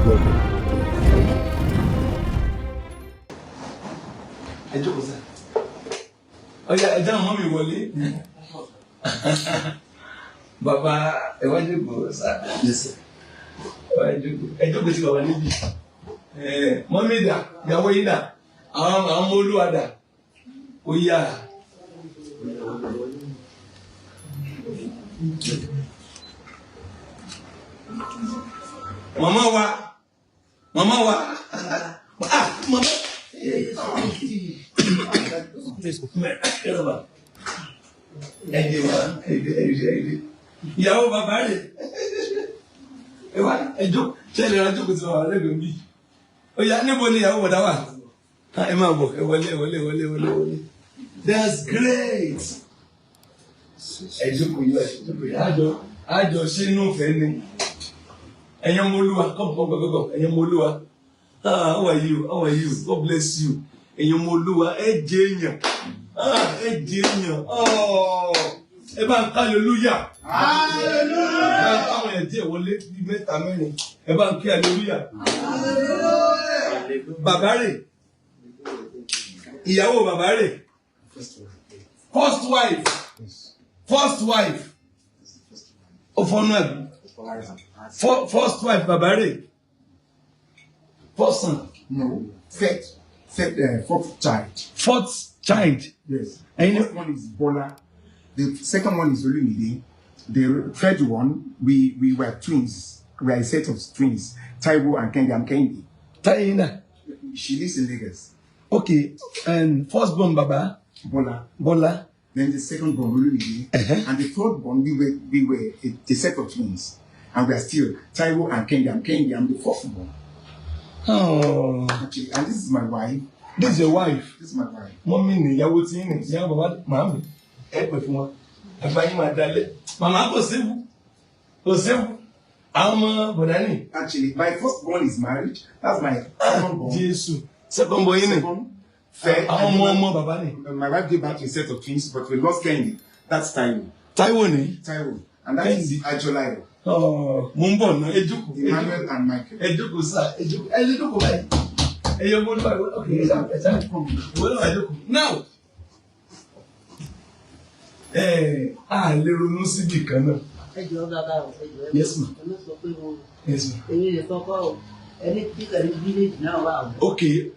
Welcome. Ẹ jókòó sá. Ọyá, ẹ jẹ́ àwọn ọmọ mi wọlé. Bàbá, ẹ wá jókòó sá. Yes, sir. Ẹ wá jókòó, ẹ jókòó sí bàbá níbí. Ẹ mummy dà? Ìyàwó yín dà? Àwọn ọmọ olúwa dà? Ó yá. Màmá wa, màmá wa, ah, màmá. Ẹ dé wa, ẹ dé, ẹ dé, ẹ dé. Ìyàwó bàbá rẹ̀, ẹ wá, ẹ jókòó. Ṣé ẹ lè ra jókòó tí bàbá lẹ́gbẹ̀ẹ́ mi? Ó yá, níbo ni ìyàwó bọ̀dá wà? Ẹ máa bọ̀, ẹ wọlé, ẹ wọlé, wọlé, wọlé, wọlé. That's great. Ẹ jókòó yìí, ẹ jókòó yìí. Àjọ ṣé inú ìfẹ́ ni. Ẹ̀yin ọmọ olúwa, come, come, come, come. Ẹ̀yin ọmọ olúwa. Ah, how are you? How are you? God bless you. Ẹ̀yin ọmọ olúwa, ẹ jẹ́ èèyàn. Ah, ẹ jẹ́ èèyàn. Oh, ẹ bá ń ká hallelujah. Hallelujah. Ẹ bá ń káwọn ẹ̀ díẹ̀ wọlé bíi mẹ́ta mẹ́rin. Ẹ bá ń kí hallelujah. Bàbá rẹ̀, ìyàwó bàbá rẹ̀, first wife, first wife, ó fọ́nú ẹ̀, first wife bàbá rẹ̀, first son? No, third, fourth child. Fourth child. Yes. And The first one is Bola. The second one is Olumide. The third one, we were twins. We are a set of twins. Taiwo and Kehinde. I'm Kehinde. Táyé náà. She lives in Lagos. Okay, and first born bàbá? Bola. Bọ́lá. Then the second born, Olumide. And the third born, we were a set of twins. And we are still Taiwo and Kehinde. I'm Kehinde. I'm the fourth born. Oh. Actually, and this is my wife. This is your wife? This is my wife. Mummy ní ìyàwó tí ń rìn, ìyàwó bàbá. Màámi, ẹ pè fún wa, àgbà yín máa dalẹ̀. Màmá, kò séwu, kò séwu. Àwọn ọmọ bọ̀dá ní. Actually, my first born is married. That's my second born. Jésù, second born yín ni? Second, third. Àwọn ọmọ ọmọ bàbá ní. My wife gave birth to a set of twins, but we lost Kehinde. That's Taiwo. Táíwò ní. Taiwo. And that is Kehinde. Ajolayo. Mo ń bọ̀ náà, ẹ jókòó, ẹ jókòó. Emmanuel and Michael. Ẹ jókòó sá, ẹ jókòó, ẹ jókòó báyìí. Ẹ yọ ọmọdé báyìí. Ok, ẹ sá, ẹ sá, ìwọ náà, ẹ jókòó. Now, ẹ á lè ronú síbì kan náà. Ẹ jọ̀ọ́ bàbá o, ẹ jọ̀ọ́, ẹ Yes, ma. Ẹ má sọ pé mo Yes, ma. èmi lè kọ́kọ́ o, ẹni tí pẹ̀lú village náà wà o. Ok, kí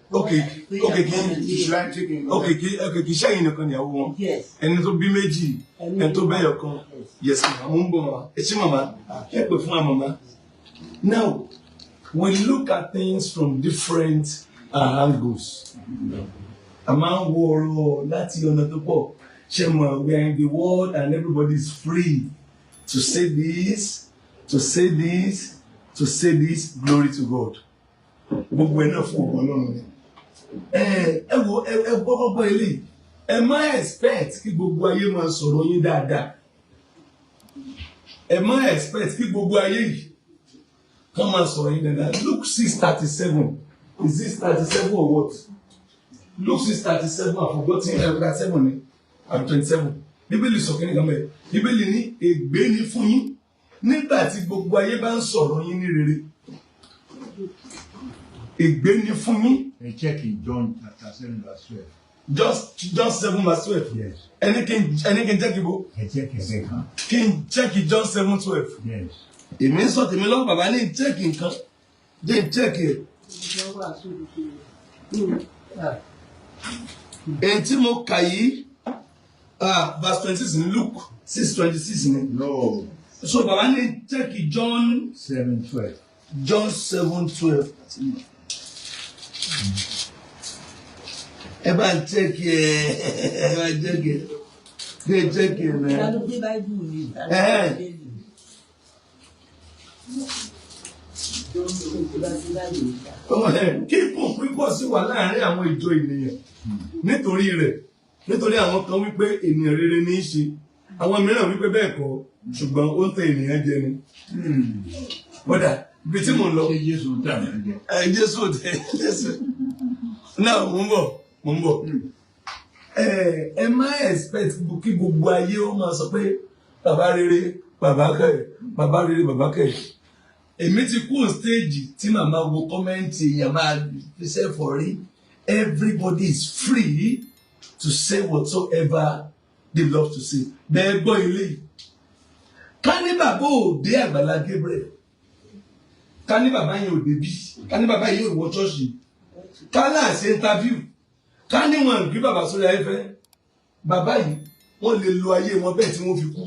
Should I take him? Ok, kì í ṣẹ́yìn nìkan ìyàwó wọn. Yes. Ẹni tó bí méjì, ẹni tó bẹ́yọ̀ kan. Yes, ma, mo ń bọ̀ wá. Ẹ ṣé màmá, ẹ pè fún wa màmá. Now we look at things from different angles. A máa ń wo ọ̀rọ̀ láti ọ̀nà tó pọ̀. Ṣe mọ̀, we are in the world and everybody is free to say this, to say this, to say this. Glory to God, gbogbo ẹ náà fún ògo Ọlọ́run ni. Ẹ wo, ẹ gbọ́dọ̀ gbọ́ eléyìí. Ẹ má expect kí gbogbo ayé máa sọ̀rọ̀ yín dáadáa. Ẹ má expect kí gbogbo ayé yìí kán máa sọ̀rọ̀ yín dáadáa. Luke 6:37. Is this 37 or what? Luke 6:37. I forgotten. 37 ni àbí 27? Bíbélì sọ kí ni kan bẹ́ẹ̀. Bíbélì ní ègbé ni fún yín nígbà tí gbogbo ayé bá ń sọ̀rọ̀ yín ní rere. Ègbé ni fún yín. Ẹ check in John chapter 7 verse 12. Just 7 verse 12? Yes. Ẹni kí n jẹ́ kí bo? Ẹ check ẹ bẹ́ẹ̀ kan. Kí n check John 7:12? Yes. Èmi ń sọ tèmi lọ́wọ́, bàbá ní check nǹkan, jẹ́ n check ẹ̀. Ìjọ wà sórí kiri. Èyí tí mo kà yìí, ah, verse 26 ní Luke 6:26 ni. No. So bàbá ní check John 7:12. John 7:12. Ẹ bá ń check ẹ, ẹ bá ń check ẹ, jẹ́ n check ẹ Ta mẹ́. ló gbé báíbù mi? Ta ló gbé Bíbélì mi? Kí pípọ̀ sí wà láàrin àwọn ìjọ ènìyàn nítorí rẹ̀, nítorí àwọn kan wípé ènìyàn rere ní í ṣe, àwọn mìíràn wípé bẹ́ẹ̀ kọ́, ṣùgbọ́n ó ń tẹ ènìyàn jẹ ni. Bọ́dà, ibi tí mò ń lọ. Ṣé Jésù ń tà mí jẹ? Ẹ Jésù tẹ Jésù náà, mò ń bọ̀, mò ń bọ̀. Ẹ má expect kí gbogbo ayé ó máa sọ pé bàbá rere, bàbá kẹ, bàbá rere, bàbá kẹ. Èmi ti kú stage tí màmá wo comment èèyàn máa fi sẹ́fọ̀ rí. Everybody is free to say whatsoever they love to say. Bẹ́ẹ̀ gbọ́ ilé yìí. Ká ní bàbá ò dé Àgbàlá Gabriel. Ká ní bàbá yẹn ò débí. Ká ní bàbá yẹn ò wọ ṣọ́ọ̀ṣì. Ká náà ṣe interview. Ká ní wọn gbé bàbá sórí ayéfẹ́. Bàbá yìí wọ́n lè lo ayé wọn bẹ́ẹ̀ tí wọ́n fi kú.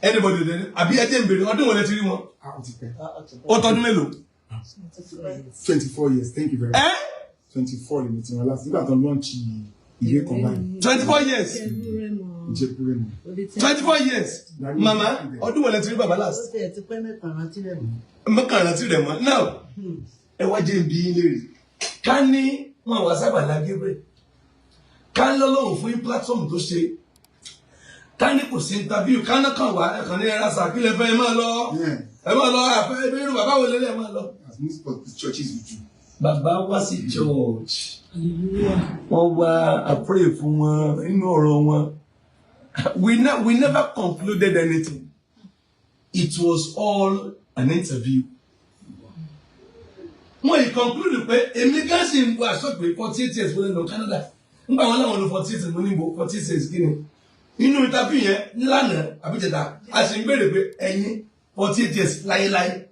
Anybody lè ní àbí ẹ jẹ́ ń bèrè ọdún wo lẹ ti rí wọn? Ah, ó ti pẹ́. Ó tọdún mélòó? 24 years. Thank you very much. Ẹ́ 24 lèmi tí wọn láti nígbà tó ń launch ìwé kan báyìí. 24 years. Ìjẹkúrẹ́ mi. 24 years. Màmá, ọdún wo lẹ ti rí bàbá last? Ó tiẹ̀ ti pẹ́ mẹ́ta rántí rẹ̀ mọ́. Mọ́kànlá tí rẹ̀ mọ́. Now, ẹ wá jẹ́ ibi yín léèrè. Ká ní wọn wá sábàlá Gabriel. Ká ń lọ́lọ́run fún yín platform tó ṣe. Ká ní kò sí interview. Ká ní kàn wá ẹ̀kan ní ẹ̀rá sàkílẹ̀ fẹ́ ẹ máa lọ. Ẹ máa lọ àfẹ́ ẹbí irú bàbá wo lélẹ̀ ẹ máa lọ. As most of the churches we do. Bàbá wá sí church. Wọ́n wá àpúrè fún wọn nínú ọ̀rọ̀ wọn. We never concluded anything. It was all an interview. Wọ́n yìí conclude pé èmi gan sì ń bọ aṣọ pé 48 years wọlé lọ Canada. Nígbà wọn láwọn lo 48 years, mo ní bo 48 years kí ni? Inú interview yẹn lánàá àbíjẹta, a sì ń béèrè pé ẹ̀yin 48 years láyéláyé.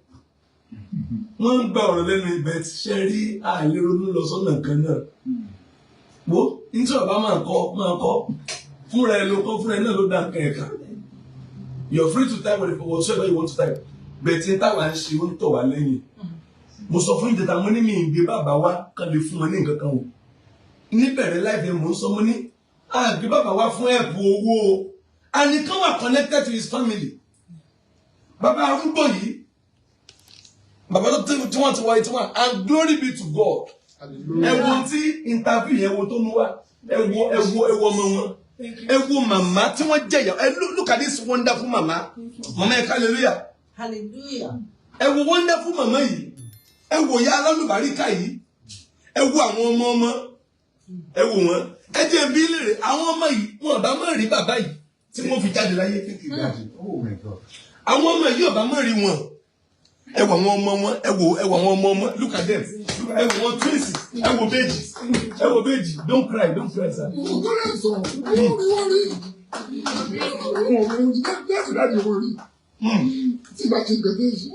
Wọ́n ń gba ọ̀rọ̀ lẹ́nu ibẹ̀ ṣe rí àìlè ronú lọ sọ́nà kan náà. Wo nítorí ọba máa kọ́ fúnra ẹ ló kọ́ fúnra ẹ náà ló dá nǹkan ẹ̀ka. You're free to type whatever you want to type. Bẹ́ẹ̀ tí táwa ń ṣe ó ń tọ̀ wá lẹ́yìn. Mo sọ fún ìjẹta, mo ní mi ìgbé bàbá wa kan lè fún wọn ní nǹkan kan o. Níbẹ̀rẹ̀ láìpẹ́ mò ń sọ, mo ní àgbé bàbá wa fún ẹ̀bùn owó o. And he come were connected to his family. Bàbá arúgbó yìí, bàbá tó tí wọ́n ti wọ 81, and glory be to God. Ẹ wo tí interview yẹn wo tó mú wá. Ẹ wo, ẹ wo, ẹ wo ọmọ wọn. Ẹ wo màmá tí wọ́n jẹ̀yà. Ẹ look at this wonderful mama. Mama, ẹ hallelujah. Hallelujah. Ẹ wo wonderful mama yìí. Ẹ wo ìyá alálùbáríkà yìí. Ẹ wo àwọn ọmọ ọmọ. Ẹ wo wọn. Ẹ jẹ́ bí léèrè àwọn ọmọ yìí, wọn bá má rí bàbá yìí tí wọ́n fi jáde láyé. Thank you, Daddy. Oh my God. Àwọn ọmọ yìí ò bá má rí wọn. Ẹ wo àwọn ọmọ wọn, ẹ wo, ẹ wo àwọn ọmọ ọmọ. Look at them. Ẹ wo wọn twins. Ẹ wo méjì. Ẹ wo méjì. Don't cry, don't cry, sir. Ọ̀gọ́rẹ́ sọ, wọ́n rí, wọ́n rí. Wọ́n rí, láti láti wọ́n rí. Tí bá ti gbẹ̀dẹ̀ yìí,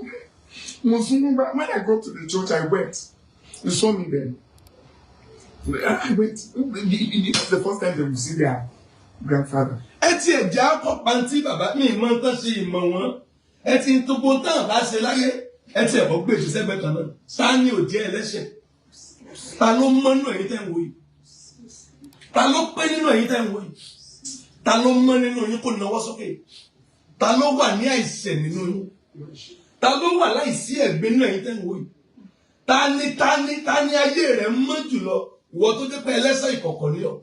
mo sún bá. When I got to the church, I wept. You saw me then. I wept. It's the first time they will see their grandfather. Ẹ ti ẹ̀jẹ̀ akọ pàǹtí bàbá mi ìmọ̀ tán ṣe ìmọ̀ wọn. Ẹ ti ń tógbó tán bá ṣe láyé. Ẹ ti ẹ̀kọ́ gbé èso sẹ́gbẹ̀ẹ́ kan náà. Ta ni ò jẹ́ ẹlẹ́ṣẹ̀? Ta ló mọ́ nínú ẹ̀yin tẹ́ ń wò yìí? Ta ló pé nínú ẹ̀yin tẹ́ ń wò yìí? Ta ló mọ́ nínú yín kó nawọ́ sókè? Ta ló wà ní àìṣẹ̀ nínú yín? Ta ló wà láìsí ẹ̀gbin nínú ẹ̀yin tẹ́ ń wò yìí? Ta ni, ta ni, ta ni ayé rẹ̀ mọ́ jùlọ? Ìwọ tó jẹ́ pé ẹlẹ́ṣẹ̀ ìkọ̀kọ̀ ni ọ́,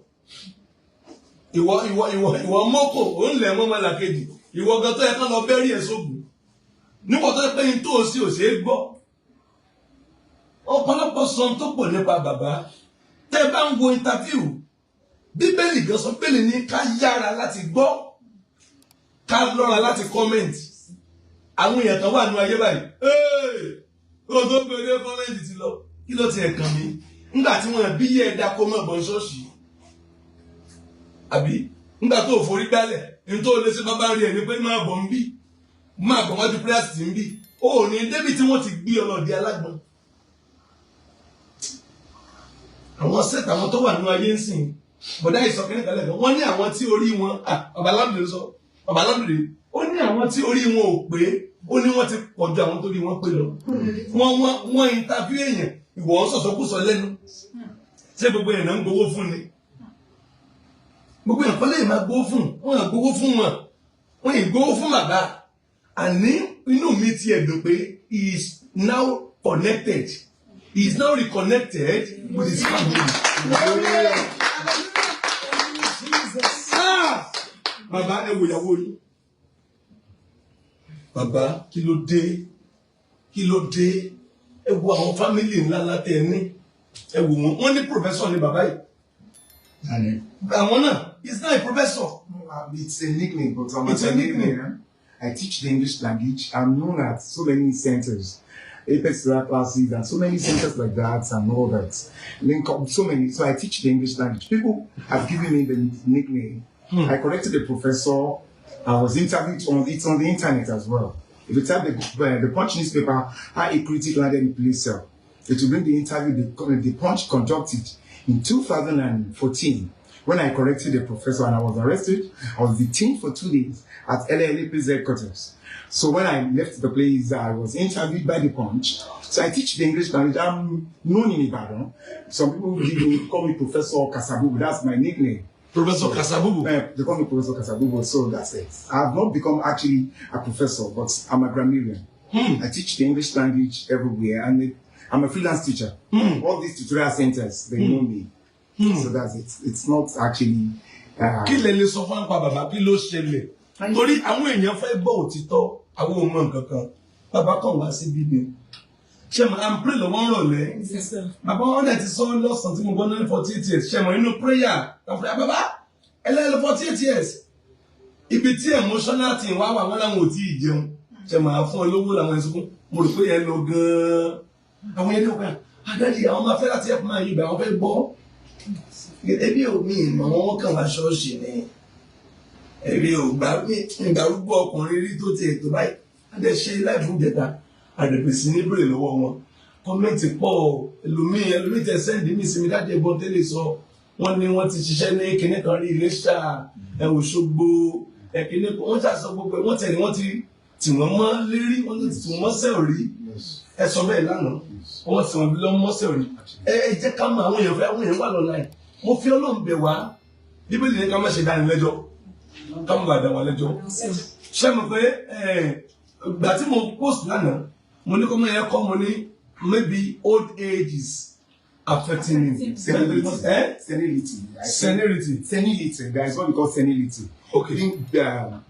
ìwọ, ìwọ, ìwọ, ìwọ mọ́kò ò ń lẹ̀ mọ́ ọmọlàkejì. Ìwọ gan tó yẹ kán lọ bẹ́rí ẹ̀ sóògùn níwọ̀n tó yẹ pé ní tó o sí ò ṣeé gbọ́. Ọ̀pọ̀lọpọ̀ sọ ohun tó pọ̀ nípa bàbá. Tẹ́ ẹ bá ń wo interview, Bíbélì gan sọ, Bíbélì ní ká yára láti gbọ́, ká lọ́ra láti comment. Àwọn èèyàn kan wà nínú ayé báyìí. Ee, kó tó gbé dé comment ti lọ. Kí ló ti ẹ̀ kàn mí nígbà tí wọ́n bí yẹ ẹ̀dá kó mọ̀ bọ̀ ṣọ́ọ̀ṣì? Àbí nígbà tó forí gbálẹ̀ ní tó lé sí bábá rí ẹ ní pé máa bọ̀ ń bí, máa bọ̀ wájú prayers ti ń bí, ó ní débi tí wọ́n ti gbé ọlọ́ọ̀dẹ alágbọ̀n. Àwọn set àwọn tó wà nínú ayé ń sìn, bọ̀dá ìsọ̀kẹ́ni kan lẹ́gbẹ̀ẹ́ wọ́n ní àwọn tí orí wọn, bàbá Ládùúgbò sọ, bàbá Ládùúgbò ó ní àwọn tí orí wọn ò pé, ó ní wọ́n ti pọ̀ ju àwọn tó rí wọn pé lọ. Wọ́n interview èèyàn, ìwọ ń sọ̀sọ́kùsọ lẹ́nu. Ṣé gbogbo èèyàn náà ń gbowó fún ni? Gbogbo èèyàn kọ́ lè máa gbowó fún wọn. À gbowó fún wọn, wọn ì gbowó fún bàbá. Àní inú mi ti ẹ̀dùn pé he is now connected, he is now reconnected with his family. Ah! Bàbá, ẹ wò ìyàwó yín. Bàbá, kí ló dé? Kí ló dé? Ẹ wo àwọn family ńlá látẹ ẹ ní. Ẹ wò wọn. Wọn ní professor ni bàbá yìí. Nani? Àwọn náà, he is not a professor. It's a nickname, but I'm It's a nickname. I teach the English language. I'm known at so many centers, Apex Tutorial classes, and so many centers like that, and all that. Link up so many. So I teach the English language. People have given me the nickname. I corrected the professor. I was interviewed on it's on the internet as well. If you type the Punch newspaper, how a critic landed in police cell, it will bring the interview the Punch conducted in 2014 when I corrected the professor and I was arrested. I was detained for 2 days at LLA police headquarters. So when I left the place, I was interviewed by the Punch. So I teach the English language. I'm known in Ibadan. Some people give me, call me Professor Kasabubu. That's my nickname. Professor Kasabubu. They call me Professor Kasabubu, so that's it. I've not become actually a professor, but I'm a grammarian. I teach the English language everywhere, and I'm a freelance teacher. All these tutorial centers, they know me. So that's it. It's not actually. Kí lẹ lè sọ fún àpá bàbá? Kí ló ṣẹlẹ̀? Torí àwọn èèyàn fẹ́ gbọ́ òtítọ́, àwọn ò mọ nǹkan kan. Bàbá kàn wá síbí ni, ṣé mo à ń pray lọ́wọ́ ń rọ̀lẹ́, bàbá wọn dẹ̀ ti sọ lọ́sàn-án tí mo gbọ́ ní 48 years. Ṣé mo inú prayer àfúrẹ́ bàbá ẹlẹ́yìn 48 years, ibi tí emotional thing wá wà, wọn làwọn ò tí ì jẹun. Ṣé màá fún ọ lówó làwọn ẹ̀sùn mo rò pé yẹn lọ gan-an. Àwọn yẹn ní ọkàn àdájì àwọn máa fẹ́ láti ẹ̀kọ́ máa yí ibà, àwọn fẹ́ gbọ́. Ebi ò mi ìmọ̀ wọn kàn wá ṣọ́ọ̀ṣì ni. Ebi ò gbà mí ìgbàrúgbó ọkùnrin rí tó ti ètò báyìí. Adẹ ṣe láìfún jẹta, àdẹ̀bẹ̀ sí ní bèrè lọ́wọ́ wọn. Comment pọ̀. Ẹlòmíì, ẹlòmíì tẹ send mí sí mi dájú ẹ̀gbọ́n tẹ́lẹ̀ sọ wọ́n ní wọ́n ti ṣiṣẹ́ ní kinní kan rí, Iléṣà, ẹ̀ Òṣogbo, ẹ̀ kinní kan. Wọ́n ṣàṣọ gbogbo ẹ̀, wọ́n tẹ̀lé, wọ́n ti tì wọ́n mọ́ lérí, wọ́n ti tì wọ́n mọ́ sẹ́ẹ̀ rí. Ẹ sọ bẹ́ẹ̀ lánàá, wọ́n sì wọ́n bí lọ́ mọ́ sẹ́ẹ̀ rí. Ẹ jẹ́ ká mọ àwọn èèyàn fẹ́, àwọn èèyàn wà lọ́la ẹ̀. Mo fi Ọlọ́run bẹ̀ wá. Bíbélì ní ká má ṣe dánilẹ́jọ́, ká má bàa dá wọn lẹ́jọ́. Ṣé mo pé ìgbà tí mo post lánàá, mo ní kọ́ mọ́ yẹn kọ́, mo ní maybe old age is affecting him. Senility. Eh? Senility. Senility. Senility. There is what we call senility. Okay.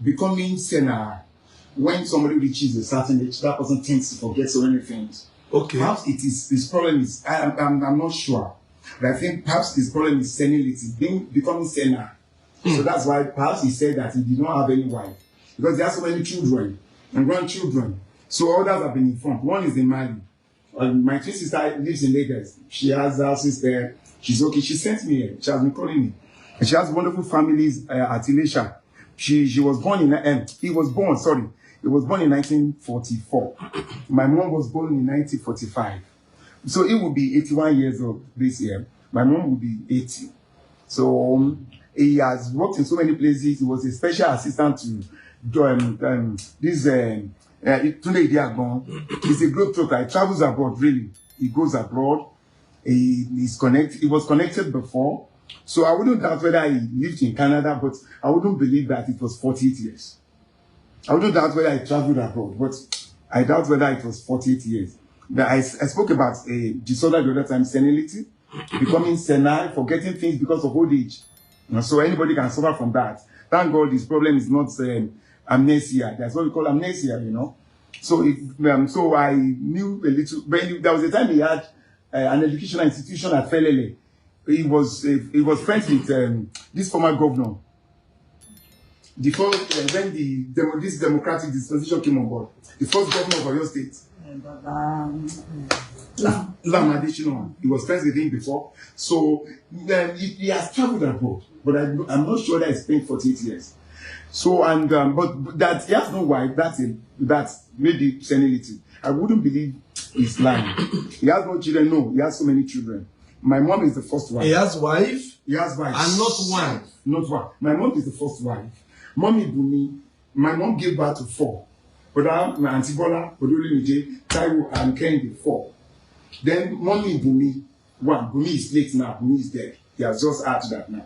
Becoming senile. When somebody reaches a certain age, that person tends to forget so many things. Perhaps it is his problem is I'm not sure, but I think perhaps his problem is senility, being becoming senile. So that's why perhaps he said that he did not have any wife, because he has so many children and grandchildren. So others have been informed. One is in Mali. My twin sister lives in Lagos. She has houses there. She's okay. She sent me here. She has been calling me. And she has wonderful families at Ilesha. She was born in he was born, sorry. He was born in 1944. My mom was born in 1945. So he will be 81 years old this year. My mom will be 80. So he has worked in so many places. He was a special assistant to this Tunde Idiagbon. He's a globetrotter. He travels abroad, really. He goes abroad. He was connected before. So I wouldn't doubt whether he lived in Canada, but I wouldn't believe that it was 48 years. I wouldn't doubt whether he traveled abroad, but I doubt whether it was 48 years. But I spoke about a disorder the other time, senility, becoming senile, forgetting things because of old age. And so anybody can suffer from that. Thank God this problem is not amnesia. That's what we call amnesia. So I knew a little. But there was a time he had an educational institution at Felele. He was friends with this former governor. The first when this democratic disposition came on board, the first governor of Oyo State, Bàbá Lam Adesina, he was friends with him before. So he has traveled abroad, but I'm not sure that he spent 48 years. So and but that he has no wife, that's maybe senility. I wouldn't believe he's lying. He has no children. No, he has so many children. My mom is the first wife. He has wife He has wife. and not one. Not one. My mom is the first wife. Mommy Bumi, my mom gave birth to four. But my Auntie Bola, Odolumide, Taiwo, and Kehinde, four. Then Mommy Bumi, one. Bumi is late now. Bumi is dead. He has just added that now.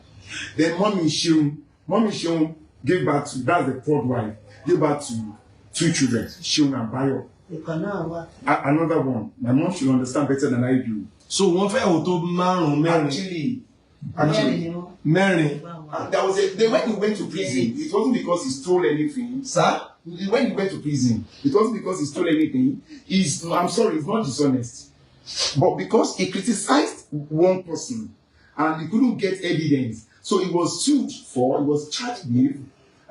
Then Mommy Seun, Mommy Seun gave birth to, that's the third wife, gave birth to two children, Seun and Bayo. Ìkan náà wà. Another one. My mom should understand better than I do. So wọ́n fẹ́ wò tó márùn-ún, mẹ́rin. Actually, Mẹ́rin actually, ni wọ́n. Mẹ́rin. There was a day when he went to prison, it wasn't because he stole anything. Sá. When he went to prison, it wasn't because he stole anything. I'm sorry, he's not dishonest. But because he criticized one person and he couldn't get evidence. So he was sued for, he was charged with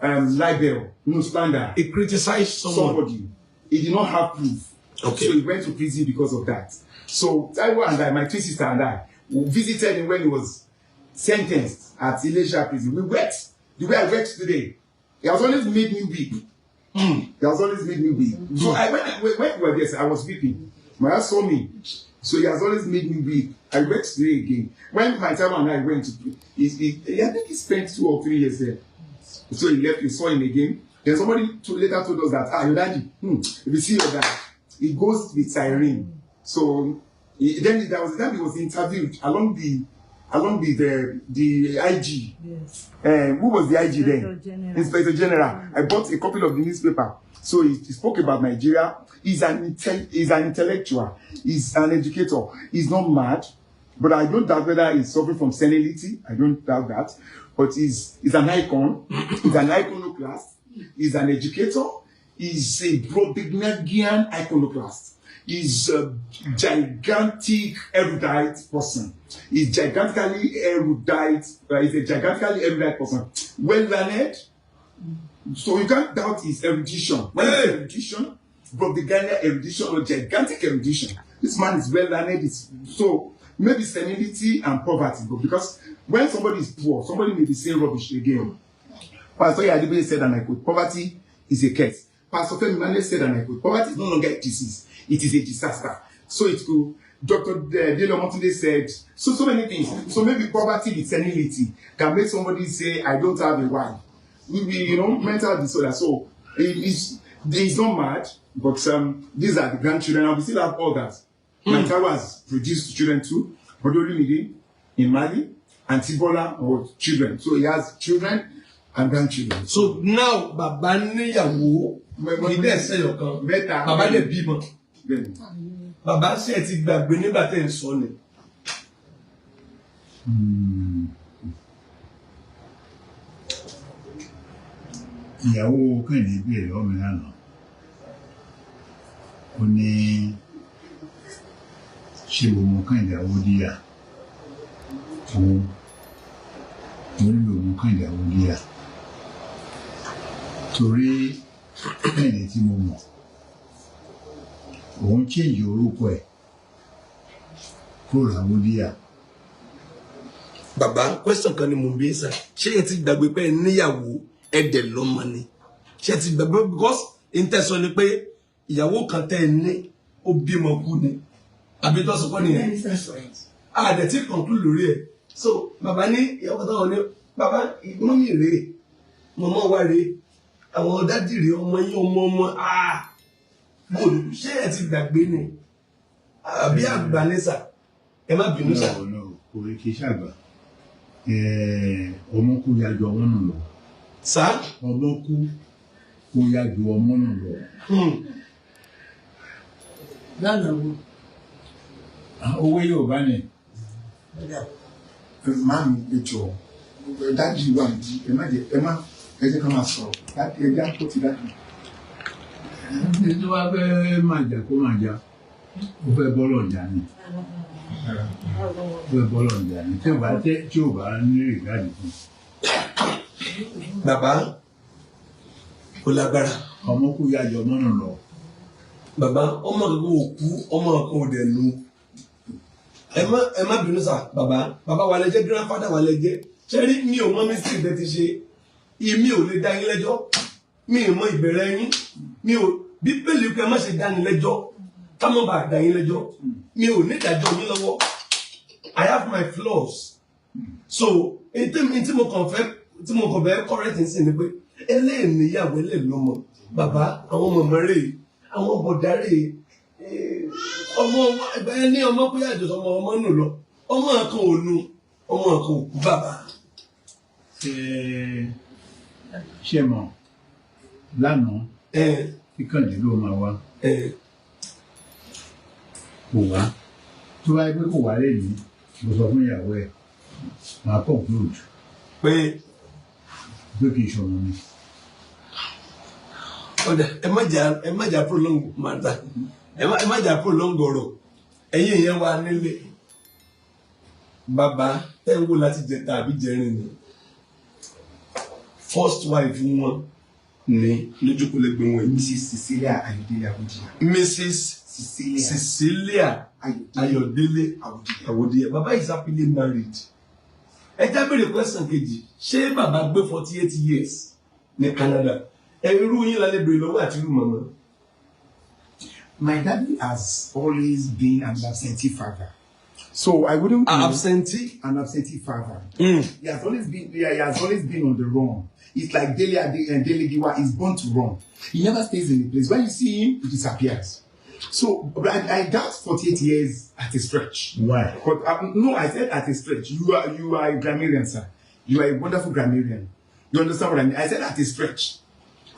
libel, no slander. He criticized someone. Somebody. He did not have proof. Okay. So he went to prison because of that. So Taiwo and I, my twin sister and I, we visited him when he was sentenced at Ilesha prison. We wept the way I wept today. He has always made me weep. He has always made me weep. So when we were there, I was weeping. My wife saw me. So he has always made me weep. I wept today again. When my Taiwo and I went to, I think he spent 2 or 3 years there. So he left, we saw him again. Then somebody later told us that, your daddy, if you see your dad, he goes with siren. So then there was the time he was interviewed along with the IG. Yes. Who was the IG then? General. Inspector General. I bought a copy of the newspaper. So he spoke about Nigeria. He's an intellectual. He's an educator. He's not mad, but I don't doubt whether he's suffering from senility. I don't doubt that. But he's an icon. He's an iconoclast. He's an educator. He's a Brobdingnagian iconoclast. He's a gigantic erudite person. He's gigantically erudite. He's a gigantically erudite person. Well learned. So you can't doubt his erudition. When it's erudition, Brobdingnagian erudition or gigantic erudition. This man is well learned. So maybe senility and poverty, but because when somebody is poor, somebody may be saying rubbish again. Pastor Adeboye said, and I quote, poverty is a curse. Pastor Femi Emmanuel said, and I quote, poverty is no longer a disease, it is a disaster. So it could, Dr. Dele Omotunde said, so many things. So maybe poverty with senility can make somebody say, I don't have a wife. Maybe, you know, mental disorder. So it's not mad, but these are the grandchildren, and we still have others. My Taiwo has produced children too, Bodolumide in Mali, and Tibola or children. So he has children and grandchildren. So now, Baba níyàwó, kì í dẹ̀ sẹ́yọ̀ kan, Mẹ́ta. Baba dẹ̀ bímọ. Bẹ́ẹ̀ni. Baba ṣe ẹ ti gbàgbé nígbà tẹ́ ń sọ ni. Ìyàwó Kẹ́hìndé béèrè lọ́wọ́ mi lánàá. Ó ní ṣé mo mọ Kẹ́hìndé Awódíyà? Òun mo nílò mọ Kẹ́hìndé Awódíyà. Torí Kẹ́hìndé tí mo mọ̀, òun change orúkọ ẹ̀ kúrò l'Awódíyà. Bàbá, question kan ni mò ń bí sà. Ṣé ẹ ti gbàgbé pé ẹ níyàwó ẹ dẹ̀ lọ́mọ ni? Ṣé ẹ ti gbàgbé because intẹ́sọ ni pé ìyàwó kan tẹ́ ẹ ní ó bímọ kú ni. Àbí tó sọ kọ́ nìyẹn? Àdẹ̀ tí conclude lórí ẹ̀. So bàbá ní ìyàwó kan táwọn ní bàbá mọ́mì rèé, mọ̀mọ́ wa rèé, àwọn dádì rèé, ọmọ yín ọmọ ọmọ bòlù. Ṣé ẹ ti gbàgbé ni? Àbí àgbà ní sà? Ẹ má bínú sà. No, kò rí kí ṣàgbà. Ọmọ kú ya ju ọmọ nù lọ. Sà? Ọmọ kú kó ya ju ọmọ nù lọ. Lọ́nà wo? Owó Yorùbá ni. Màámi, ẹ jọ̀ọ́, dájú wà ní ẹ má jẹ ẹ má ẹ jẹ́ ká máa sọ̀rọ̀ ẹ jẹ́ àpò ti dájú. Ẹni tó bá fẹ́ máa jà kó máa jà, ó fẹ́ bọ́lọ̀ jà ni. Ó fẹ́ bọ́lọ̀ jà ni. Tí ò bá ní rìgáàdì fún. Bàbá, kò lágbára. Ọmọ kú ya ju ọmọ nù lọ. Bàbá, ọmọ kankan ò kú, ọmọ kankan ò dẹ̀ nu. Ẹ má bínú sà, bàbá. Bàbá wa lẹ jẹ́, grandfather wa lẹ jẹ́. Ṣé rí mi ò mọ mistake tẹ́ ti ṣe? Èmi ò lè dá yín lẹ́jọ́. Mi ò mọ ìbẹ̀rẹ̀ yín. Mi ò Bíbélì pé ẹ má ṣe dá ni lẹ́jọ́. Ká má bàa dá yín lẹ́jọ́. Mi ò ní ìdájọ́ yín lọ́wọ́. I have my flaws. So, tí mo kàn fẹ́ correct sí ni pé ẹlẹ́ẹ̀níyàwó ẹlẹ́ẹ̀lọ́mọ. Bàbá, àwọn mọ̀mọ́ rèé, àwọn bọ̀dá rèé, ọmọ ẹ ní ọmọ pé àjọsọ ọmọ ọmọ nù lọ. Ọmọ kan ò nu, ọmọ kan ò kú bàbá. Ṣé mọ̀ lánàá tí Kẹ́hìndé ló máa wá kò wá. Tó bá yẹ pé kò wá lẹ́yìn, mo sọ fún ìyàwó ẹ̀, màá conclude pé kì í ṣọmọ mi. Ọ̀dà ẹ má jà prolong matter, ẹ má jà prolong ọ̀rọ̀. Ẹ̀yin ìyẹn wà nílé. Bàbá tẹ́ ń wò láti jẹta àbí jẹrin ni. First wife wọn ní lójúkúlẹ̀gbẹ̀ wọn yìí. Mrs. Cecilia Ayodele Awodiya. Mrs. Cecilia Cecilia Ayodele Ayọ̀délé Awodiya. Awodiya. Baba is happily married. Ẹ já béèrè question kejì, ṣé bàbá gbé 48 years ní Canada? Ẹ irú yín la lè béèrè lọ́wọ́ àti irú màmá. My daddy has always been an absentee father. So I wouldn't know Absentee. An absentee father. He has always been on the run. It's like Dele Ade and Dele Giwa is born to run. He never stays in a place. When you see him, he disappears. So, but I doubt 48 years at a stretch. Why? But no, I said at a stretch. You are a grammarian, sir. You are a wonderful grammarian. You understand what I mean? I said at a stretch.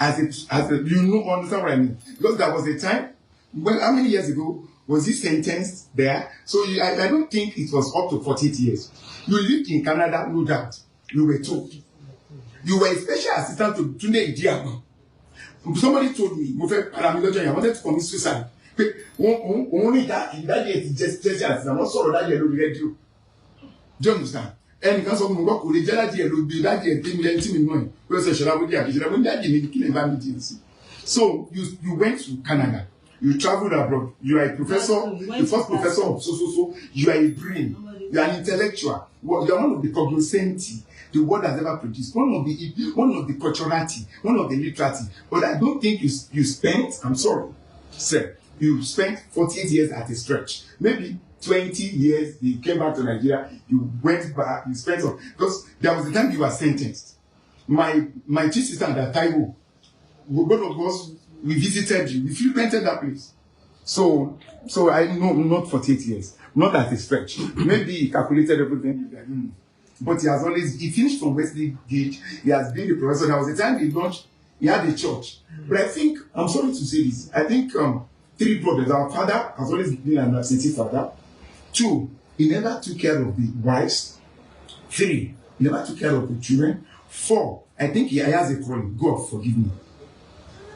As a understand what I mean? Because there was a time, well, how many years ago was he sentenced there? So I don't think it was up to 48 years. You lived in Canada, no doubt. You were told. You were a special assistant to Tunde Idiagbon. Somebody told me, mo fẹ́ para mi lọ́jọ́ yẹn, I wanted to commit suicide. Pé òun ní ìdájọ́ ẹ̀ ti jẹ́ special assistant, wọ́n sọ̀rọ̀ dájọ́ ẹ̀ lórí rédíò. Do you understand? Ẹnìkan sọ fún mi, gbọ́ kò lè jẹ́ dájú ẹ̀ ló gbé dájú ẹ̀ tẹ́mi lẹ́ni tí mi mọ̀ ẹ̀. Ó sọ ìṣẹ̀lá bó dé àkìṣẹ́lá bó ní dájú mi kí lè bá mi jìnnà sí. So you went to Canada, you travelled abroad, you are a professor, the first professor of so so so, you are a brain, you are an intellectual, you are one of the cognoscenti the world has ever produced, one of the culturati, one of the literati. But I don't think you spent, I'm sorry, sir, you spent 48 years at a stretch. Maybe 20 years, you came back to Nigeria, you went back, you spent some, because there was a time you were sentenced. My two sisters and Taiwo, both of us, we visited you, we frequented that place. So I know not 48 years, not at a stretch. Maybe he calculated everything, I don't know. But he has always, he finished from Wesley Gate, he has been the professor. There was a time he launched, he had a church. But I think, I'm sorry to say this, I think three problems. Our father has always been an absentee father. Two, he never took care of the wives. Three, he never took care of the children. Four, I think he has a calling. God forgive me.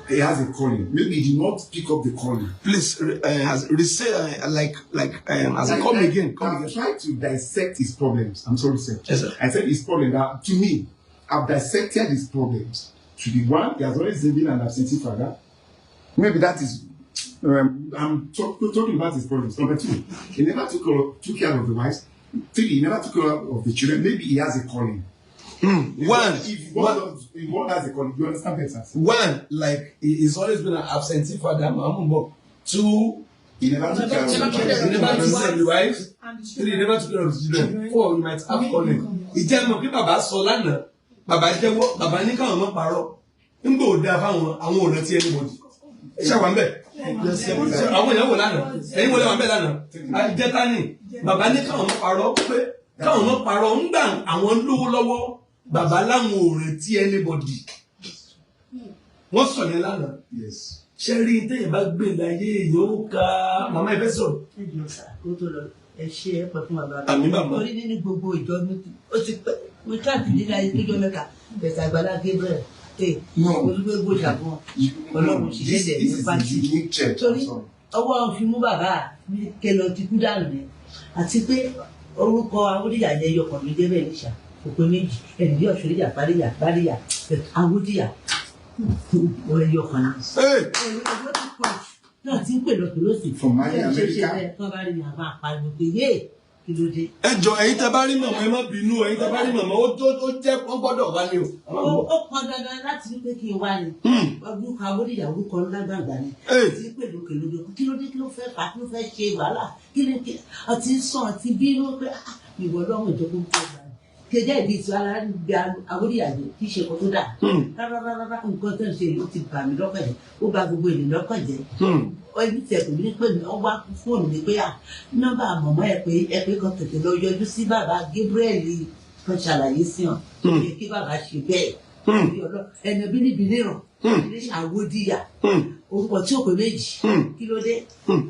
He has a calling. Maybe he did not pick up the calling. Please, has re-say, like, as I come again, come I've again. Tried to dissect his problems. I'm sorry, sir. Yes, sir. I said his problem that to me, I've dissected his problems. To the one, he has always been an absentee father. Maybe that is, I'm talking about his problems. Number two, he never took care of the wives. Three, he never took care of the children. Maybe he has a calling. One, If one has a calling, you understand better, sir. One, like, he's always been an absentee father. Mambo. Two, He never took care of the he children. never took care of the wives. And the Three, he children. never took care of the children. Four, he might have calling. Ìjẹ́ mọ̀ pé bàbá sọ lánàá, bàbá jẹ́wọ́, bàbá ní káwọn mọ́ parọ́. Ńgbò ó dáa fáwọn àwọn ò rántí anybody. Ṣé wà ń bẹ̀? Ṣé àwọn èèyàn wò lánàá? Ẹ̀yin wọlé wà ń bẹ̀ lánàá? Ìjẹta ni bàbá ní káwọn mọ́ parọ́ pé káwọn mọ́ parọ́ ńgbà àwọn lówó lọ́wọ́, bàbá láwọn ò rántí anybody. Wọ́n sọ yẹn lánàá. Yes. Ṣé rí téèyàn bá gbé láyé èèyàn ó ka màmá ẹ fẹ́ sọ̀rọ̀. Ẹ jọ̀ọ́ sà, kó tó lọ, ẹ ṣe é pẹ́ fún bàbá. Àmín, bàbá. Torí nínú gbogbo ìjọ mi, ó ti pẹ́ mo káàkiri nílé ayé tó jọ mẹ́ta bẹ̀tẹ̀ Àgbàlá Gabriel ẹ No. olùgbégbò ṣàfihàn Ọlọ́run ṣiṣẹ́ This, dẹ̀ this ní is a pàtì unique church. Torí I'm sorry. ọwọ́ fi mú bàbá mi ké lọ ti kú dànù ni àti pé orúkọ Awódìyà yẹn yọkàn mi jẹ́ bẹ́ẹ̀ níṣà kò pé méjì ẹnìyí ọ̀ṣọ́díyà báríyà báríyà Awódìyà ẹyọkàn ni. Hey! Náà ti ń pè lọ́tọ̀ lọ́sì. From Mali, America. Tó bá rí mi àbá pariwo pé yé kí ló dé. Ẹ jọ, ẹ̀yin tẹ́ bá rí màmá, ẹ má bínú. Ẹ̀yin tẹ́ bá rí màmá, ó tó ó jẹ́ wọ́n gbọ́dọ̀ wá ní o. Ó pọn dandan láti wípé kí n wá ni. Orúkọ Awódìyà orúkọ ńlá gbàgbà ni. Hey. Ti ń pè lókè lódò kí ló dé, kí ló fẹ́ fà á, kí ló fẹ́ ṣe wàhálà, kí ló kí àti sàn àti bínú pé ah, ìwọ lọ́rùn ìjọba ń pè wá. Kejì ìdí ìtura ara ń gba Awódìyà jẹ kí ṣe kó tó dà. Rárá rárá, nǹkan tó ń ṣe yìí ó ti bà mí lọ́kàn jẹ́, ó bà gbogbo ènìyàn lọ́kàn jẹ́. Ẹbí tẹ pè mí ní pé ọ wá fóònù mi pé à nọ́mbà mọ̀mọ́ ẹ pé ẹ pé kan tètè lọ yọjú sí bàbá Gabriel kan ṣàlàyé sí hàn yẹ kí bàbá ṣe bẹ́ẹ̀. Ẹni bí níbi níràn ní Àwòdìyà orúkọ tí ò pé méjì, kí ló dé?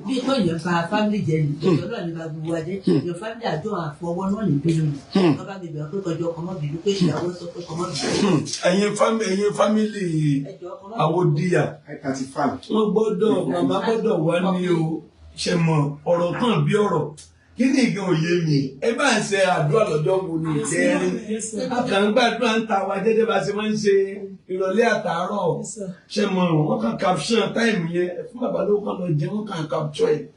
Bí pé èèyàn ba family jẹ ní ìjọ náà ní ba gbogbo wa jẹ ìjọ family àjọ àfọwọ́ náà ní bínú ni bàbá mi bẹ̀rẹ̀ pé kọjọ ọkọ mọ́ bínú pé ìyàwó sọ pé kọmọ́ bínú. Ẹ̀yin family Ẹjọ́ ọkọ mọ́ bínú. Àwòdìyà, I-35. wọ́n gbọ́dọ̀, màmá gbọ́dọ̀ wá ní o. Ṣe mọ̀ ọ̀rọ̀ kan bí ọ̀rọ̀ Kí ni ìgbà òye mi? Ẹ bá ń ṣe àdúrà lọ́jọ́ wo ni ìjẹrin? A kàn ń gbàdúrà ń ta wa jẹ́jẹ́ bá ṣe máa ń ṣe ìrọ̀lẹ́ àtàárọ̀. Ṣé mo rò wọ́n kàn caption time yẹn fún bàbá ló kàn lọ jẹ wọ́n kàn capture it.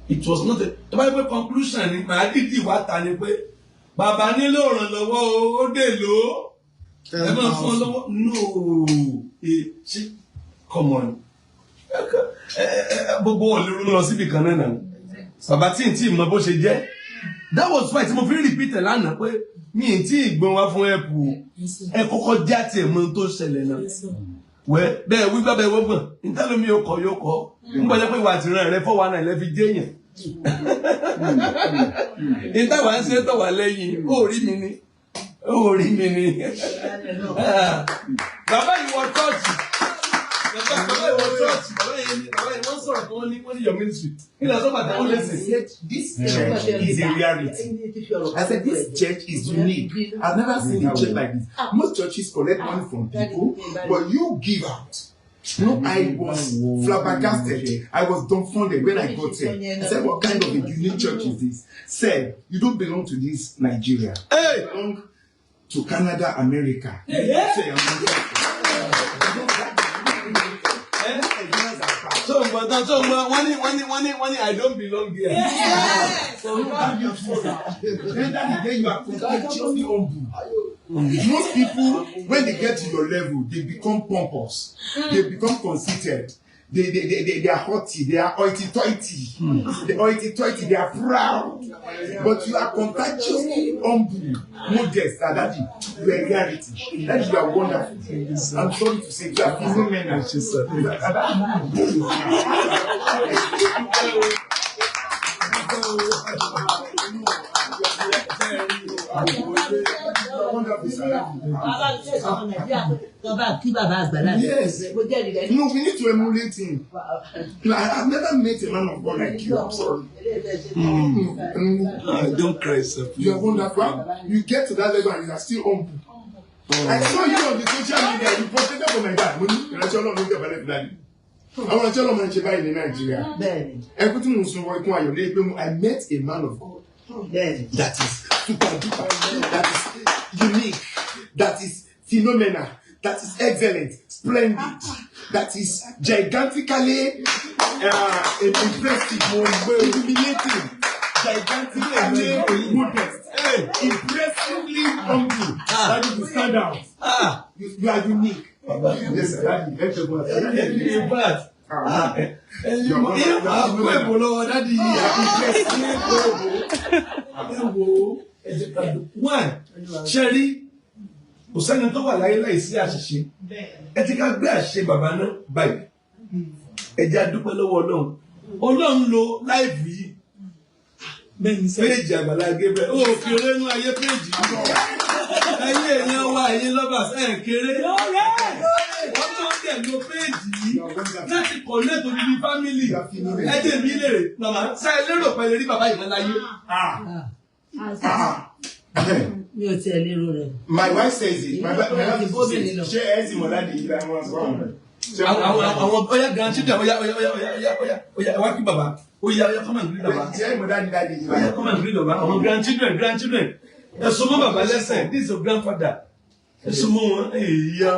It was not a tó bá yẹ pé conclusion ni màá dìdì wá ta ni pé bàbá nílò ìrànlọ́wọ́ o, ó dè lò ó. Ẹ máa fún ọ lọ́wọ́. No, ṣe come on. Gbogbo òlérò lọ síbi kan náà nà. Bàbá tí n tí mọ bó ṣe jẹ́. That was why tí mo fi ń repeat ẹ̀ lánàá pé mi ì tí ì gbọ́n wá fún ẹ̀pù o. Ẹ kọ́kọ́ já tiẹ̀ mọ ohun tó ṣẹlẹ̀ náà. Wẹ́ bẹ́ẹ̀ wí bẹ́ẹ̀ wọ́gbọ̀n, ìtẹ́lómi yóò kọ́ yóò kọ́. Ń gbọ́dọ̀ pé ìwà àtìrán rẹ 419 lẹ́ fi jẹ́yàn. Ìtawà ń ṣe tọ̀wà lẹ́yìn, ó rí mi ni. Ó rí mi ni. Bàbá yìí wọ chọ́ọ̀chì. Bàbá yìí wọ chọ́ọ̀chì. Bàbá yìí wọ́n sọ̀rọ̀ kan ní wọ́n ní your ministry. Kí ni àtọ́ bàtà wọ́n lè sè? This church is a reality. I said, this church is unique. I've never seen a church like this. Most churches collect money from people, but you give out. No, I was flabbergasted. I was dumbfounded when I got here. I said, what kind of a unique church is this? Said, you don't belong to this Nigeria. Hey! You belong to Canada, America. Say, I'm So ngbọ̀n tán so ngbọ̀n wọ́n ní I don't belong here. Then that day you are contagiously humble. Most people, when they get to your level, they become pompous. They become conceited. They are haughty. They are hoity-toity. They hoity-toity. They are proud. But you are contagiously humble, modest. Ah, Daddy, you are a reality. Daddy, you are wonderful. I'm sorry to say, you are phenomenal. Ah, Daddy, you are wonderful, sir. Bàbá mi ṣe sọ̀rọ̀ Nàìjíríà tó bá kí bàbá àgbàlá. Yes. Mo jẹ́rìí rẹ̀. No, we need to emulate him. I've never met a man of God like you. I'm sorry. Don't cry, sir. You are wonderful. You get to that level and you are still humble. I saw you on the social media. You posted for my dad. Mo ní ìránṣẹ́ Ọlọ́run ló ń tẹ̀bálẹ̀ fúlàní. Àwọn ìránṣẹ́ Ọlọ́run máa ń ṣe báyìí ní Nàìjíríà. Ẹkún tí mò ń sun wọ ikún ayọ̀ lé pé I met a man of God that is super duper, that is unique, that is phenomenal, that is excellent, splendid, that is gigantically impressive, illuminating, gigantically modest, impressively humble. That you stand out. Ah! You are unique. Yes, sir. Daddy, ẹ ṣe gbọ́dọ̀. In fact, ẹ̀yin máa kó èbò lọ́wọ́ daddy yìí. Ẹ wo ẹ jẹ́ ká dùn. One, ṣe rí kò sẹ́ni tó wà láyé láì sí àṣìṣe. Ẹ ti ká gbé àṣìṣe bàbá náà báyìí. Ẹ jẹ́ a dúpẹ́ lọ́wọ́ Ọlọ́run. Ọlọ́run lo live yìí. Péèjì Àgbàlá Gabriel. Ó kéré nú ayé péèjì yìí. Ẹ̀yin èèyàn wa ẹ̀yin lovers ẹ̀ kéré. Ọlọ́run dẹ̀ lo péèjì yìí láti connect odidi family. Ẹ jẹ́ mi lèrè. Màmá ṣá ẹ lérò pẹ̀lú rí bàbá yìí mọ́ láyé. Ah. Mi ò tiẹ̀ lérò rẹ̀. My wife says it. My wife says it. Ṣé ẹ ti mọ̀ láti yìí láwọn ọ̀sán ọ̀hún? Àwọn àwọn oya grandchildren, oya oya oya oya oya oya oya wá kí bàbá, oya oya, come and greet bàbá. Ṣé ẹ mọ̀ láti láti yìí Oya, láwọn? come and greet bàbá. Àwọn grandchildren, grandchildren, ẹ so mọ́ bàbá lẹ́sẹ̀. This is your grandfather. Ẹ so mọ́ wọn. Èyà.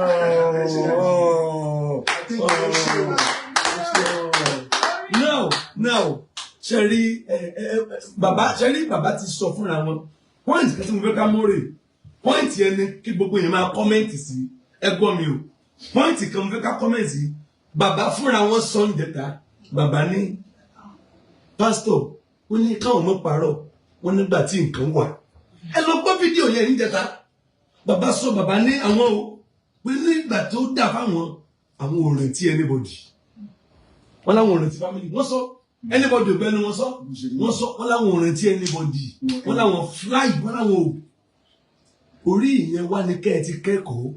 Now ṣe rí ẹ ẹ bàbá, ṣe rí bàbá ti sọ fúnra wọn. Point kan tí mo fẹ́ ká mọ́ rè, point yẹn ni kí gbogbo yẹn máa comment sí. Ẹ gbọ́ mi o, point kan mo fẹ́ ká comment sí. Bàbá fúnra wọn sọ ń jẹta. Bàbá ní pásítọ̀ ó ní káwọn mọ́ parọ́ wọn nígbà tí nǹkan wà. Ẹ lọ gbọ́ fídíò yẹn níjẹta. Bàbá sọ, bàbá ní àwọn o pé nígbà tó dà fáwọn, àwọn ò rántí anybody. Wọn láwọn ò rántí family. Wọ́n sọ anybody ò bẹnu wọn sọ. Wọ́n sọ wọ́n láwọn ò rántí anybody. Wọ́n láwọn fly, wọ́n láwọn ò orí ìyẹn wá ní kẹ́ ẹ ti kẹ́kọ̀ọ́.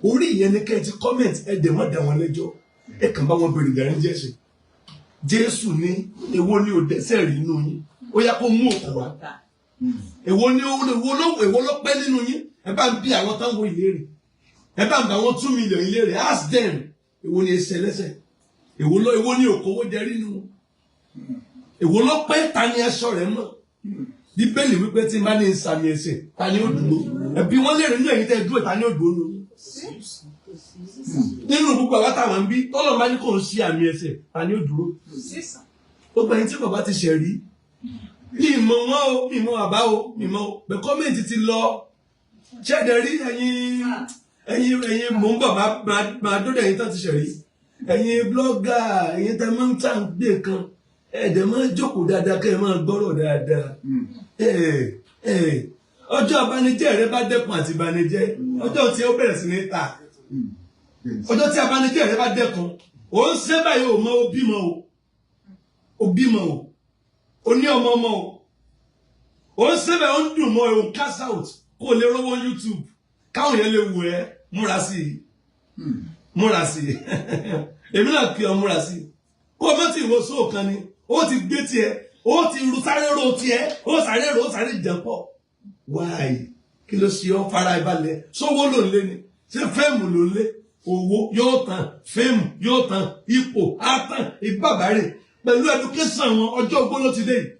Orí ìyẹn ní kẹ́ ẹ ti comment. Ẹ dẹ̀ mọ́ dá wọn lẹ́jọ́. Ẹ kàn bá wọn bèrè ìdáríjì ẹ̀ṣẹ̀. Jésù ní èwo ni ò dẹ́ṣẹ̀ rí inú yín, ó yá kó mú òkú wá. Èwo ni èwo ló pẹ́ nínú yín? Ẹ bá ń bí àwọn táwọn ìlérí, ẹ bá ń bá àwọn 2 million ìlérí. Ask them, èwo ni ẹsẹ̀ lẹ́sẹ̀, èwo ni òkòwò jẹ rí nínú wọn? Èwo ló pé ta ni aṣọ rẹ̀ mọ́? Bíbélì wípé tí n bá ní sàmì ẹ̀ṣẹ̀, ta ni ó dúró? Ẹbí wọn lè rí nínú ẹ̀yin tẹ́ dúró, ta ni ó dúró nínú? Nínú gbogbo àwọn táwọn ń bí, tọ́lọ̀ máa ní kò ń ṣe àmì ẹ̀ṣẹ̀, ta ni ó dúró? Gbogbo ẹ̀yin tí bàbá ti ṣẹ̀ rí, mi mọ̀ wọ́n o, mi mọ̀ bàbá o, mi mọ̀ o, bẹ̀ comment ti lọ. Ṣẹ̀dẹ̀ rí ẹ̀yin mò ń bọ̀ máa dódò ẹ̀yin tán ti ṣẹ̀ rí. Ẹ̀yin blogger, ẹ̀yin tẹ́ máa ń tà ń gbé kan, ẹ̀ẹ́dẹ̀ máa ń jókòó dáadáa kẹ́ ẹ máa gbọ́rọ̀ dáadáa. Ọjọ́ abanijẹ́ rẹ bá dẹ́kun àti ìbanijẹ́, ọjọ́ tí ó bẹ̀rẹ̀ sí ní ta. Ọjọ́ tí abanijẹ́ rẹ bá dẹ́kun, ò ń ṣe báyìí, ò mọ, ó bímọ o, ó bímọ o, ó ní ọmọ ọmọ o, ò ń ṣe báyìí, ó ń dùn mọ́ ẹ, ò ń cash out kó o lè rówó YouTube káwọn yẹn lè wù ẹ́. Múra sí i, múra sí i. Èmi náà kí ọ múra sí i, kó o mọ́ tí ìwọ sóò kan ni ó ti gbé tiẹ̀, ó ti ru sáré ro tiẹ̀, ó sáré ro, ó sáré jẹ̀ pọ̀. Wáyé kí ló ṣe ọ́? Fara ìbalẹ̀. Sówó ló ń lé ni? Ṣé fame ló ń lé? Owó yóò tán, fame yóò tán, ipò á tán. Ìbàbárè pẹ̀lú education wọn, ọjọ́ ogbó ló ti dé yìí.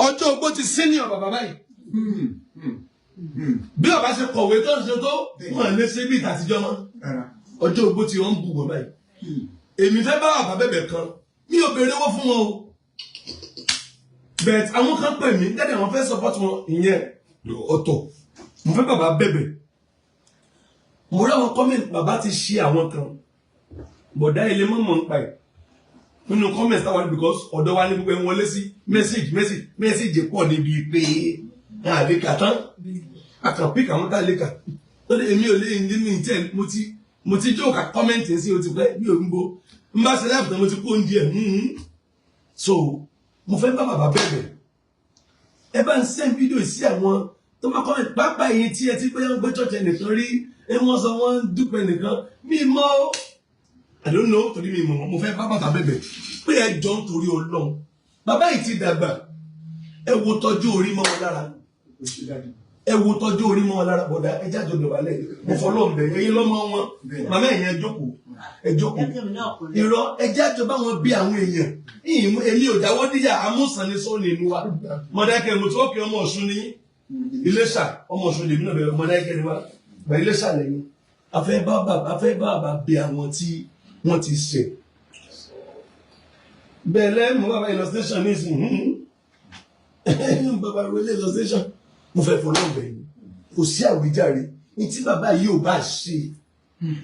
Ọjọ́ ogbó ti senior bàbá báyìí. Bí ọba ṣe kọ̀wé tó ń ṣe tó, wọn lè ṣe bí ìtàtijọ́ mọ́. Ọjọ́ ogbó ti wọ́n ń bù wọ́n báyìí. Èmi fẹ́ bá bàbá bẹ̀bẹ̀ kan. Mi ò béèrè owó fún wọn o, but àwọn kan pè mí jáde, àwọn fẹ́ support wọn, ìyẹn ọ̀tọ̀. Mo fẹ́ bàbá bẹ̀bẹ̀. Mo rí àwọn comment, bàbá ti ṣe àwọn kan, bọ̀dá ilé mọ̀mọ́ ń pa ẹ̀ nínú comment táwọn, because ọ̀dọ̀ wa ní gbogbo ẹ̀ ń wọlé sí message, message, message pọ̀ níbi pé àlè kà tán, àkàn pick àwọn tá a lè kà lórí. Èmi ò lè ní mi tẹ́ mo ti jó ka comment sí o ti pẹ́, mi ò ń bo n bá ṣe láìpẹ́, mo ti kó oúnjẹ. So mo fẹ́ bá bàbá bẹ̀bẹ̀. Ẹ bá ń send video sí àwọn tó bá comment, pápá èyí tí ẹ ti pé wọ́n gbé church ẹnìkan rí ẹ, wọ́n sọ wọ́n ń dúpẹ́ nìkan, mi mọ́ o, I don't know, torí mi mọ̀. Mo fẹ́ bá bàbá bẹ̀bẹ̀ pé ẹ jọ ń torí Ọlọ́run, bàbá yìí ti dàgbà. Ẹ wo tọ́jú orí mọ́ wọn lára, ẹ wo tọ́jú orí mọ́ wọn lára. Bọ̀dá, ẹ jáde dọ̀bálẹ̀. Mo fọlọ́ bẹ̀ ẹ̀yin lọ́mọ wọn. Màmá ẹ̀yìn, ẹ jókòó, ẹ jókòó. Irọ́, ẹ jáde bá wọn bí àwọn èèyàn. Èmi ò dáwọ́ díyà amúsàn ní sọ́ọ̀nì ìlú wa Mọ̀dákẹ́. Mo tí wọ́n kí ọmọ Ọ̀ṣun ní Iléṣà, ọmọ Ọ̀ṣun lèmi náà bẹ̀rẹ̀. Mọ̀dákẹ́ ni wá bẹ̀, Iléṣà lẹ́yìn. Afẹ́ bá bàbá bí àwọn tí wọ́n ti ṣẹ̀ bẹ́ẹ̀ lẹ́mú bàbá illustration ní ìsìn bàbá rẹ̀ illustration. Mo fẹ́ fọlọ́ bẹ̀ yìí, kò sí àwíjàre ní tí bàbá yìí ò bá ṣe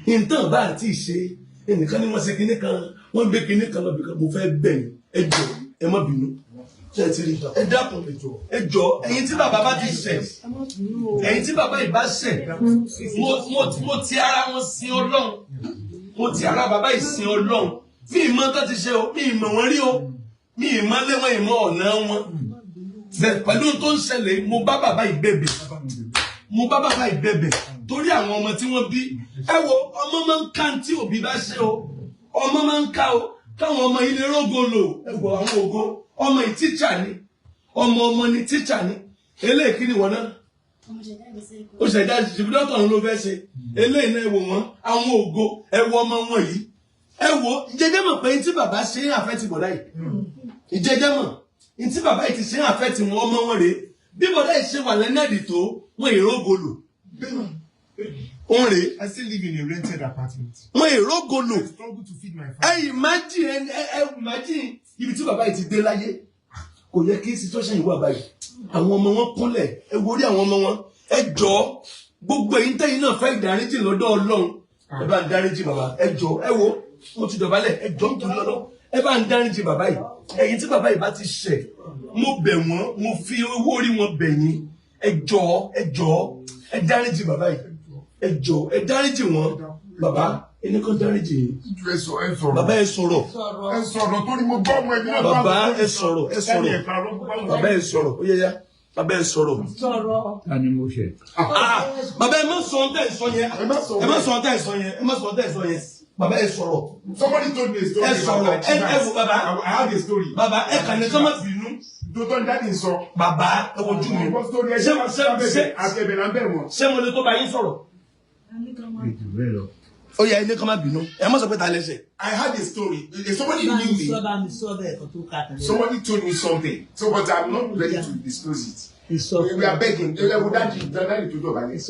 nǹkan bá àti ṣe. Ẹnìkan ní wọ́n ṣe kinní kan, wọ́n gbé kinní kan lọ bìkan. Mo fẹ́ bẹ̀ yín, ẹ jọ̀ọ́, ẹ má bínú. Ṣe ti rí? Ẹ dákun, ẹ jọ̀ọ́. Ẹ̀yin tí bàbá bá ti ṣẹ̀, ẹ̀yin tí bàbá yìí bá ṣẹ̀, mo ti ara wọn sin Ọlọ́run, mo ti ara bàbá yìí sin Ọlọ́run. Mi ì mọ̀ tó ti ṣe o, mi ì mọ̀ wọ́n rí o, mi ì mọ̀ lé wọn, ìmọ̀ ọ̀nà wọn. Pẹ̀lú tó ń ṣẹlẹ̀, mo bá bàbá yìí bẹ̀bẹ̀, mo bá bàbá yìí bẹ̀bẹ̀ torí àwọn ọmọ tí wọ́n bí. Ẹ wo, ọmọ máa ń ká tí òbí bá ṣe o, ọmọ máa ń ká o, káwọn ọmọ ilé rógo lò. Ẹ wo àwọn ògo ọmọ yìí, tíṣà ni ọmọ, ọmọ ni tíṣà ni. Eléyìí, kí ni wọ́n náà ó ṣẹ̀dá ṣìṣẹ́? Dọ́tọ̀ ló fẹ́ ṣe eléyìí náà. Ẹ wò wọ́n, àwọn ògo. Ẹ wo ọmọ wọn yìí, ẹ wo. Ìjẹjẹ mọ̀ pé tí bàbá ṣe ń affect bọ̀dá yìí, ìjẹjẹ mọ̀ tí bàbá yìí ti ṣe ń affect wọn. Ọmọ wọn rèé. Bí bọ̀dá yìí ṣe wà lẹ́nàdì tó, wọn èrò lò òun rèé. I still live in a rented apartment. Wọn èrò lò. I struggle to feed my Ẹ family. imagine, ẹ imagine ibi tí bàbá yìí ti dé láyé. Kò yẹ kí situation yìí wà báyìí. Àwọn ọmọ wọn kúnlẹ̀, ẹ wo orí àwọn ọmọ wọn. Ẹ jọ̀ọ́, gbogbo èyí tẹ́yìn náà fẹ́ ìdáríjì lọ́dọ̀ Ọlọ́run, ẹ bá ń dáríjì bàbá. Ẹ jọ̀ọ́, ẹ wo, mo ti dọ̀bálẹ̀. Ẹ jọ̀ọ́, nítorí Ọlọ́run, ẹ bá ń dáríjì bàbá yìí. Ẹ̀yin tí bàbá yìí bá ti ṣẹ̀, mo bẹ̀ wọ́n, mo fi owó orí wọn bẹ̀ yín. Ẹ jọ̀ọ́, ẹ jọ̀ọ́, ẹ dáríjì bàbá yìí. Ẹ jọ̀ọ́, ẹ dáríjì wọn. Bàbá, ẹni kan dáríjì yín. Ẹ sọ, ẹ sọ̀rọ̀. Bàbá, ẹ sọ̀rọ̀. Ẹ sọ̀rọ̀ torí mo gbọ́ ọmọ ẹbí náà. Bàbá, ẹ sọ̀rọ̀, ẹ sọ̀rọ̀. Bàbá, ẹ sọ̀rọ̀. Ó yẹ ya, bàbá, ẹ sọ̀rọ̀. Ta ni mo ṣe? Ah, bàbá, ẹ má sọ ohun tẹ́ ẹ sọ yẹn. Ẹ má sọ. Ẹ má sọ ohun tẹ́ ẹ sọ yẹn, ẹ má sọ ohun tẹ́ ẹ sọ yẹn. Bàbá, ẹ sọ̀rọ̀. Somebody told me a story. Ẹ sọ̀rọ̀. Ẹ wo bàbá. I have a story. Bàbá, ẹ kàn ní kọ́ má bínú. Tó tọ́ ní daddy sọ. Bàbá, ẹ wojú mi. Mo gbọ́ story ẹ. Ṣé ṣé ṣé Àti ẹ̀bẹ̀ là ń bẹ̀ wọ́n. Ṣé mo lè tó bá yín sọ̀rọ̀? Ètò bẹ́ẹ̀ lọ. Ó yá, ilé kan má bínú, ẹ má sọ pé ta lẹ́sẹ̀. I had a story. Somebody knew me. Somebody told me something. So, but I'm not ready to disclose it. We are begging. Daddy, daddy, to do about it.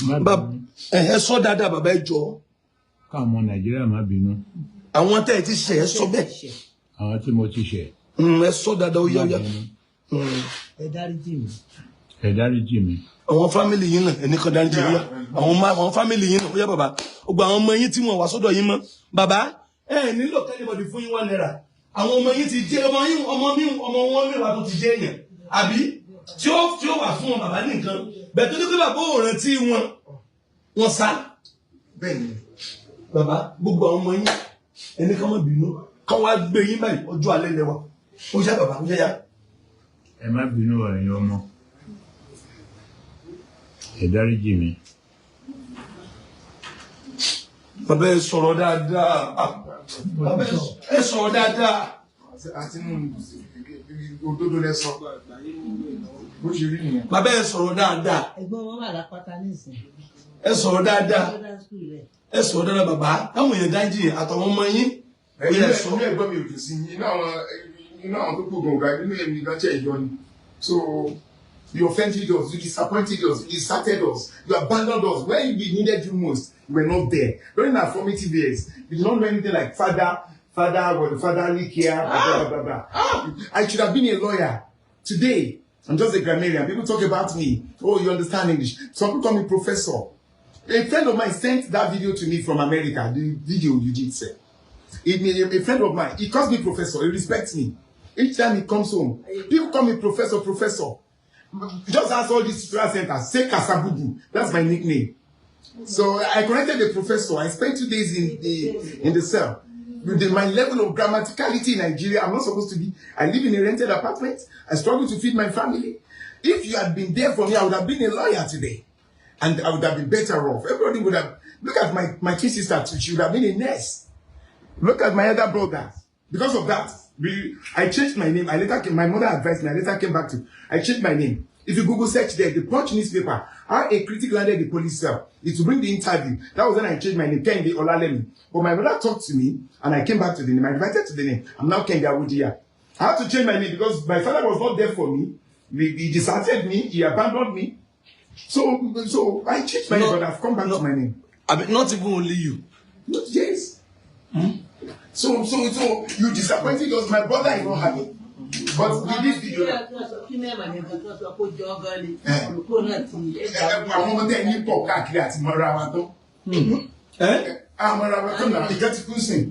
Má bínú. Ẹ sọ dáadáa, bàbá, ẹ jọ. Káwọn ọmọ Nàìjíríà má bínú. Àwọn tẹ́ ẹ ti ṣẹ̀, ẹ sọ bẹ́ẹ̀. Àwọn tí mo ti ṣẹ̀. Ẹ sọ dáadáa, ó yá, ó yá. Ẹ dáríjì mi. Ẹ dáríjì mi. Àwọn family yín náà, ẹnì kan dáríjì yín. Àwọn ọmọ, àwọn family yín náà, ó yá bàbá. Gbogbo àwọn ọmọ yín tí wọn wá sọ́dọ̀ yín mọ́, bàbá, ẹ nílò kí anybody fún yín ₦1. Àwọn ọmọ yín ti jẹ́ ọmọ yín, ọmọ mi, ọmọ wọn mẹ́wàá tó ti jẹ́ èèyàn àbí tí ó wà fún wọn, bàbá ní nǹkan bẹ́ẹ̀ tó ní pé bàbá ò rántí wọn, wọn sá. Bẹ́ẹ̀ni. Bàbá, gbogbo àwọn ọmọ yín, ẹni kan má bínú, kán wá gbé yín báyìí, ọjọ́ alẹ́ lẹ́wà. Ó yá bàbá, ó yá yá. Ẹ má bínú, ẹ̀yin ọmọ, ẹ dáríjì mi. Bàbá, ẹ sọ̀rọ̀ dáadáa. Ah, bàbá, ẹ sọ̀rọ̀ dáadáa. Àti nínú òdodo lẹ sọ. Bó ṣe rí nìyẹn. Bàbá, ẹ sọ̀rọ̀ dáadáa. Ẹ̀gbọ́n wọn wà lápáta nísìn. Ẹ sọ̀rọ̀ dáadáa. Brother school rẹ̀. Ẹ sọ̀rọ̀ dáadáa, bàbá, káwọn èèyàn dájú àtàwọn ọmọ yín. Ó yẹ sọ. Inú ẹ̀gbọ́n mi ò dùn sí yín. Inú àwọn tó gbógun ọ̀gá, inú èmi gan jẹ́ ìyọ ni. So you offended us, you disappointed us, you deserted us, you abandoned us. When we needed you most, you were not there. During our formative years, you did not know anything like father, father, or the fatherly care, blah, blah, blah, blah. I should have been a lawyer. Today, I'm just a grammarian. People talk about me. Oh, you understand English. Some people call me professor. A friend of mine sent that video to me from America, the video you did say. A friend of mine, he calls me professor, he respects me. Each time he comes home, people call me professor, professor. Just ask all these tutorial centers, say Kasabubu, that's my nickname. So I corrected the professor. I spent 2 days in the cell. With my level of grammaticality in Nigeria, I'm not supposed to be. I live in a rented apartment. I struggle to feed my family. If you had been there for me, I would have been a lawyer today. And I would have been better off. Everybody would have, look at my twin sister too. She would have been a nurse. Look at my other brother. Because of that, I changed my name. I later came, my mother advised me. I later came back to, I changed my name. If you Google search there, the Punch newspaper, how a critic landed the police cell, it will bring the interview. That was when I changed my name, Kehinde Olalemi. But my brother talked to me, and I came back to the name. I invited to the name. I'm now Kehinde Awodiya. I had to change my name because my father was not there for me. He deserted me. He abandoned me. So I changed my No, name, but I've come back no. to my name. I mean, not even only you. No, yes. So you disappointed us. My brother is not happy. But with this video, Kí mẹ́wàá yẹn gan tó sọ kó jọ ọ́ gan ni. Eh. Olùkọ́ náà ti. Àwọn ọmọdé ní pọ̀ káàkiri àti mọ́ra wa tán. Ẹ Àmọ́ra wa tán náà. Ìjọ ti kú sìn.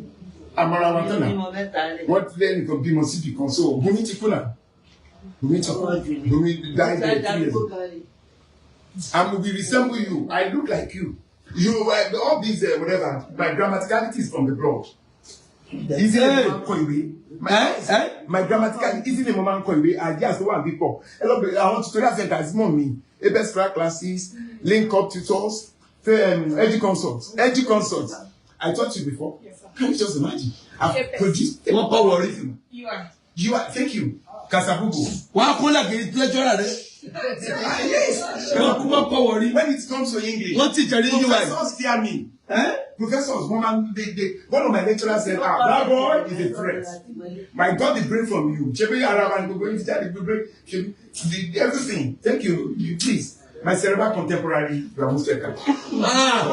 Àmọ́ra wa tán náà. Bímọ mẹ́ta rẹ̀. Wọ́n ti lẹ́nìkan bímọ síbì kan. So Bùnmi ti kú náà. Bùnmi ti kú. Bùnmi died there 3 years ago. And we resemble you. I look like you. You all these whatever. My grammaticality is from the blood. Easily Hey. mo máa ń kọ ìwé. Ẹ ẹ My grammaticality easily mo máa ń kọ ìwé. Ideas tó wà bí pọ̀. Ẹ lọ bẹ̀rẹ̀ àwọn tutorial centers mọ̀ mi. Abes Crack classes, link up tutors, edu consult, edu consult. I taught you before. Yes, sir. Can you just imagine? I've Yes. produced. Wọ́n kọ́ wọ̀rí. You are. You are. Thank you. Kasabubu. Wọ́n á kúnlẹ̀ kì í lẹ́jọ́rà rẹ. Ah, yes. Wọ́n kọ́ wọ̀rí. When it comes to English, Wọ́n ti jẹ̀rí UI. professors fear me. Ẹ Professors, one man, one of my lecturers said, "Ah, that boy is a threat. My God, the brain from you. Ṣebí ara wa ni gbogbo yín ti jáde, gbogbo ṣebí everything. Thank you, you please. My cerebral contemporary, you are most welcome." Ah,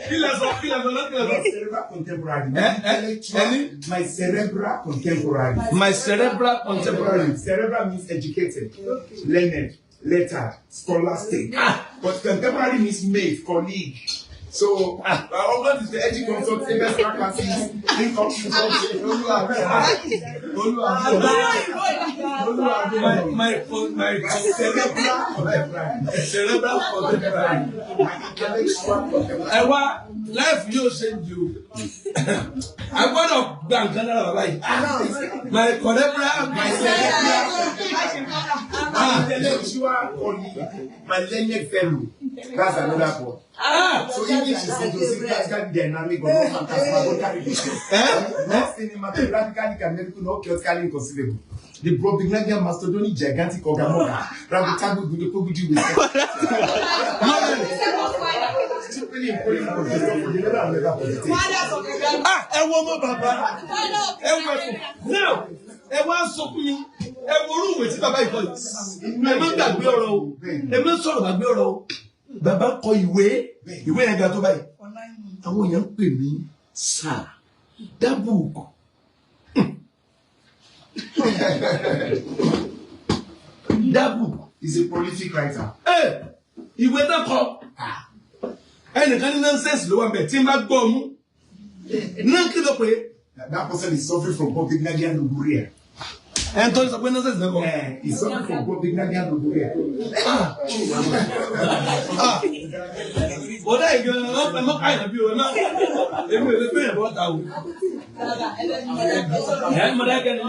kí lẹ sọ, kí lẹ sọ, kí lẹ My sọ? cerebral contemporary. Eh, eh, Intellectual, my cerebral contemporary. My cerebral contemporary. Cerebral means educated, learned, lettered, scholastic. But contemporary means mate, colleague. So, all that is the edu consult, Abes classes, link up My cerebral contemporary. Cerebral contemporary. My intellectual contemporary. Ẹ wá, life yóò ṣe jù, a gbọ́dọ̀ gba nǹkan lára bàbá yìí. My contemporary, My cerebral, my intellectual colleague, my learned fellow. That's another word. Ah. So English is idiosyncratically dynamic, but not phantasmagorically vicious. Eh? Not cinematographically medical, not chaotically inconceivable. The Brobdingnagian mastodonic gigantic orgamoga, Rabutagu Gudopoguji with Really important position. You never never position. Ah, ẹ wo ọmọ bàbá, ẹ wo ẹkùn. Now, ẹ wá sọ fún mi, ẹ wo orú ìwé tí bàbá yìí kọ yìí. Ẹ má gbàgbé ọ̀rọ̀ o, ẹ má sọ̀rọ̀ gbàgbé ọ̀rọ̀ o. Bàbá kọ ìwé, ìwé yẹn ga tó báyìí. Àwọn èèyàn ń pè mí sir, that book. That book. He's a prolific writer. Ẹ ìwé náà kọ, ẹnìkan ní nonsense ló wà bẹ̀ tí n bá gbọ́ ọ mú. Náà kí ló pé? That person is suffering from Brobdingnagian gonorrhea. Ẹni tó ń sọ pé nonsense náà kọ. He's suffering from Brobdingnagian gonorrhea. Ọ̀dà yìí gan-an ẹ mọ́ káyọ̀ bí o ẹ má èmi ò lè gbé yẹn bọ́ ta o. Ẹ mọ̀ dákẹ́ ni.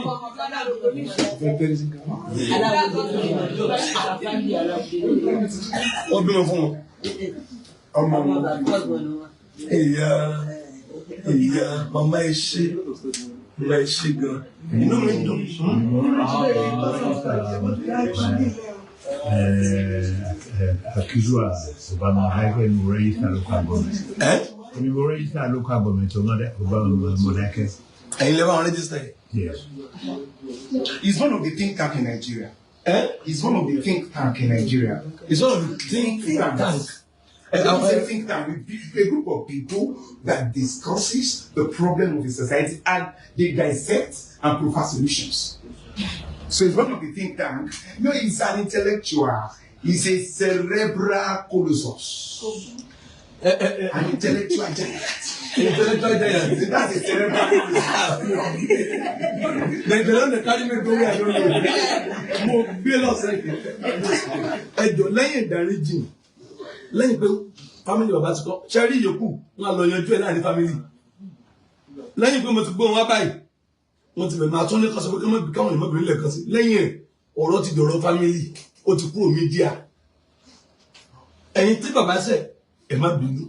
Wọ́n bímọ fún wọn. Ọmọ wọn. Ìyá ìyá màmá ẹ ṣe màmá ẹ ṣe gan. Inú mi dùn. Akizua Obama highway mo register local government. Ẹ Èmi mo register local government Obama Modake. ẹ̀yin lè bá wọn register yìí. Yes. He's one of the think tank in Nigeria. Ẹ He's one of the think tank in Nigeria. it's one of the think tank. It's a think tank, a group of people that discusses the problem of the society and they dissect and provide solutions. So he's one of the think tank. No, he's an intellectual. He's a cerebral colossus. An intellectual giant. Intellectual giant. That's a cerebral colossus. Nàìjíríà ló kárí mi gbé wíyà lórí rẹ̀. Mo gbé lọ́sẹ̀ yìí. Ẹjọ́ lẹ́yìn ìdáríjì lẹ́yìn pé fámìlì bàbá ti kọ́ ṣẹ́rí ìyókù wọn á lọ yanjú ẹ̀ láàrin fámìlì. Lẹ́yìn pé mo ti gbé wọn wá báyìí, wọ́n ti bẹ̀rẹ̀ máa tún ní kọ́sọ́ pé káwọn èèyàn mọ́bìnrin lẹ́ẹ̀kan sí. Lẹ́yìn ẹ̀ ọ̀rọ̀ ti dọ̀rọ̀ fámìlì, ó ti kúrò mídíà. Ẹ̀yin tí bàbá ṣẹ̀ ẹ má bínú.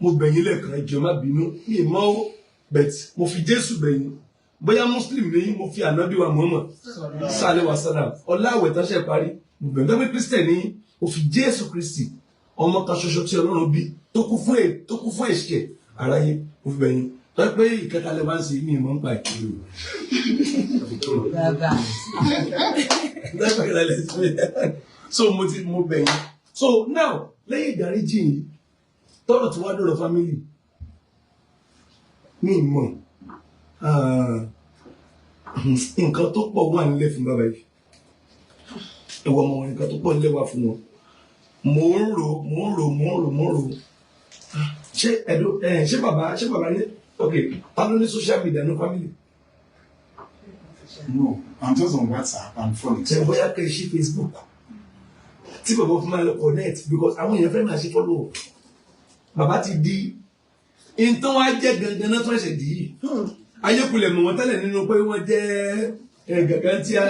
Mo bẹ̀ yín lẹ́ẹ̀kan, ẹ jọ̀ọ́ ẹ má bínú. Mi ì mọ̀ ó, but mo fi Jésù bẹ̀ yín. Bóyá Muslim ni mo fi ànábì wa Muhammad sálẹ̀ wa sálàm ọlá àwẹ̀ tán ṣe parí mo bẹ̀ yín. Pé Christian ni mo fi Jésù Kristi ọmọ kan ṣoṣo tí Ọlọ́run bí tó kú fún ẹ̀ṣẹ̀ aráyé mo fi bẹ̀ yín. Tó pé ìkẹta lè máa ń ṣe mí ìmọ̀ ń pa ìkiri o. So mo ti mo bẹ̀ yín. So now lẹ́yìn ìdáríjì yìí tọ́rọ̀ tí wàá dọ̀rọ̀ family mi mọ̀ nǹkan tó pọ̀ wà nílẹ̀ fún bàbá yìí. Ẹ̀wọ̀n ọmọ wọn nǹkan tó pọ̀ nílẹ̀ wà fún wọn. Mò ń rò mò ń rò mò ń rò mò ń rò. Ṣé ẹ̀dọ́ ẹ̀ ṣé bàbá ní ok ta ló ní social media ní family? No, I'm just on WhatsApp and phone. Ṣé bóyá kẹ́ ẹ ṣí Facebook tí bàbá fún máa lọ connect because àwọn èèyàn fẹ́ máa ṣe follow. Bàbá ti di nǹkan wá jẹ́ gangan náà tó ẹ̀ṣẹ̀ dì í. Ayékulẹ̀ mọ̀ wọ́n tẹ́lẹ̀ nínú pé wọ́n jẹ́ gàgà tí a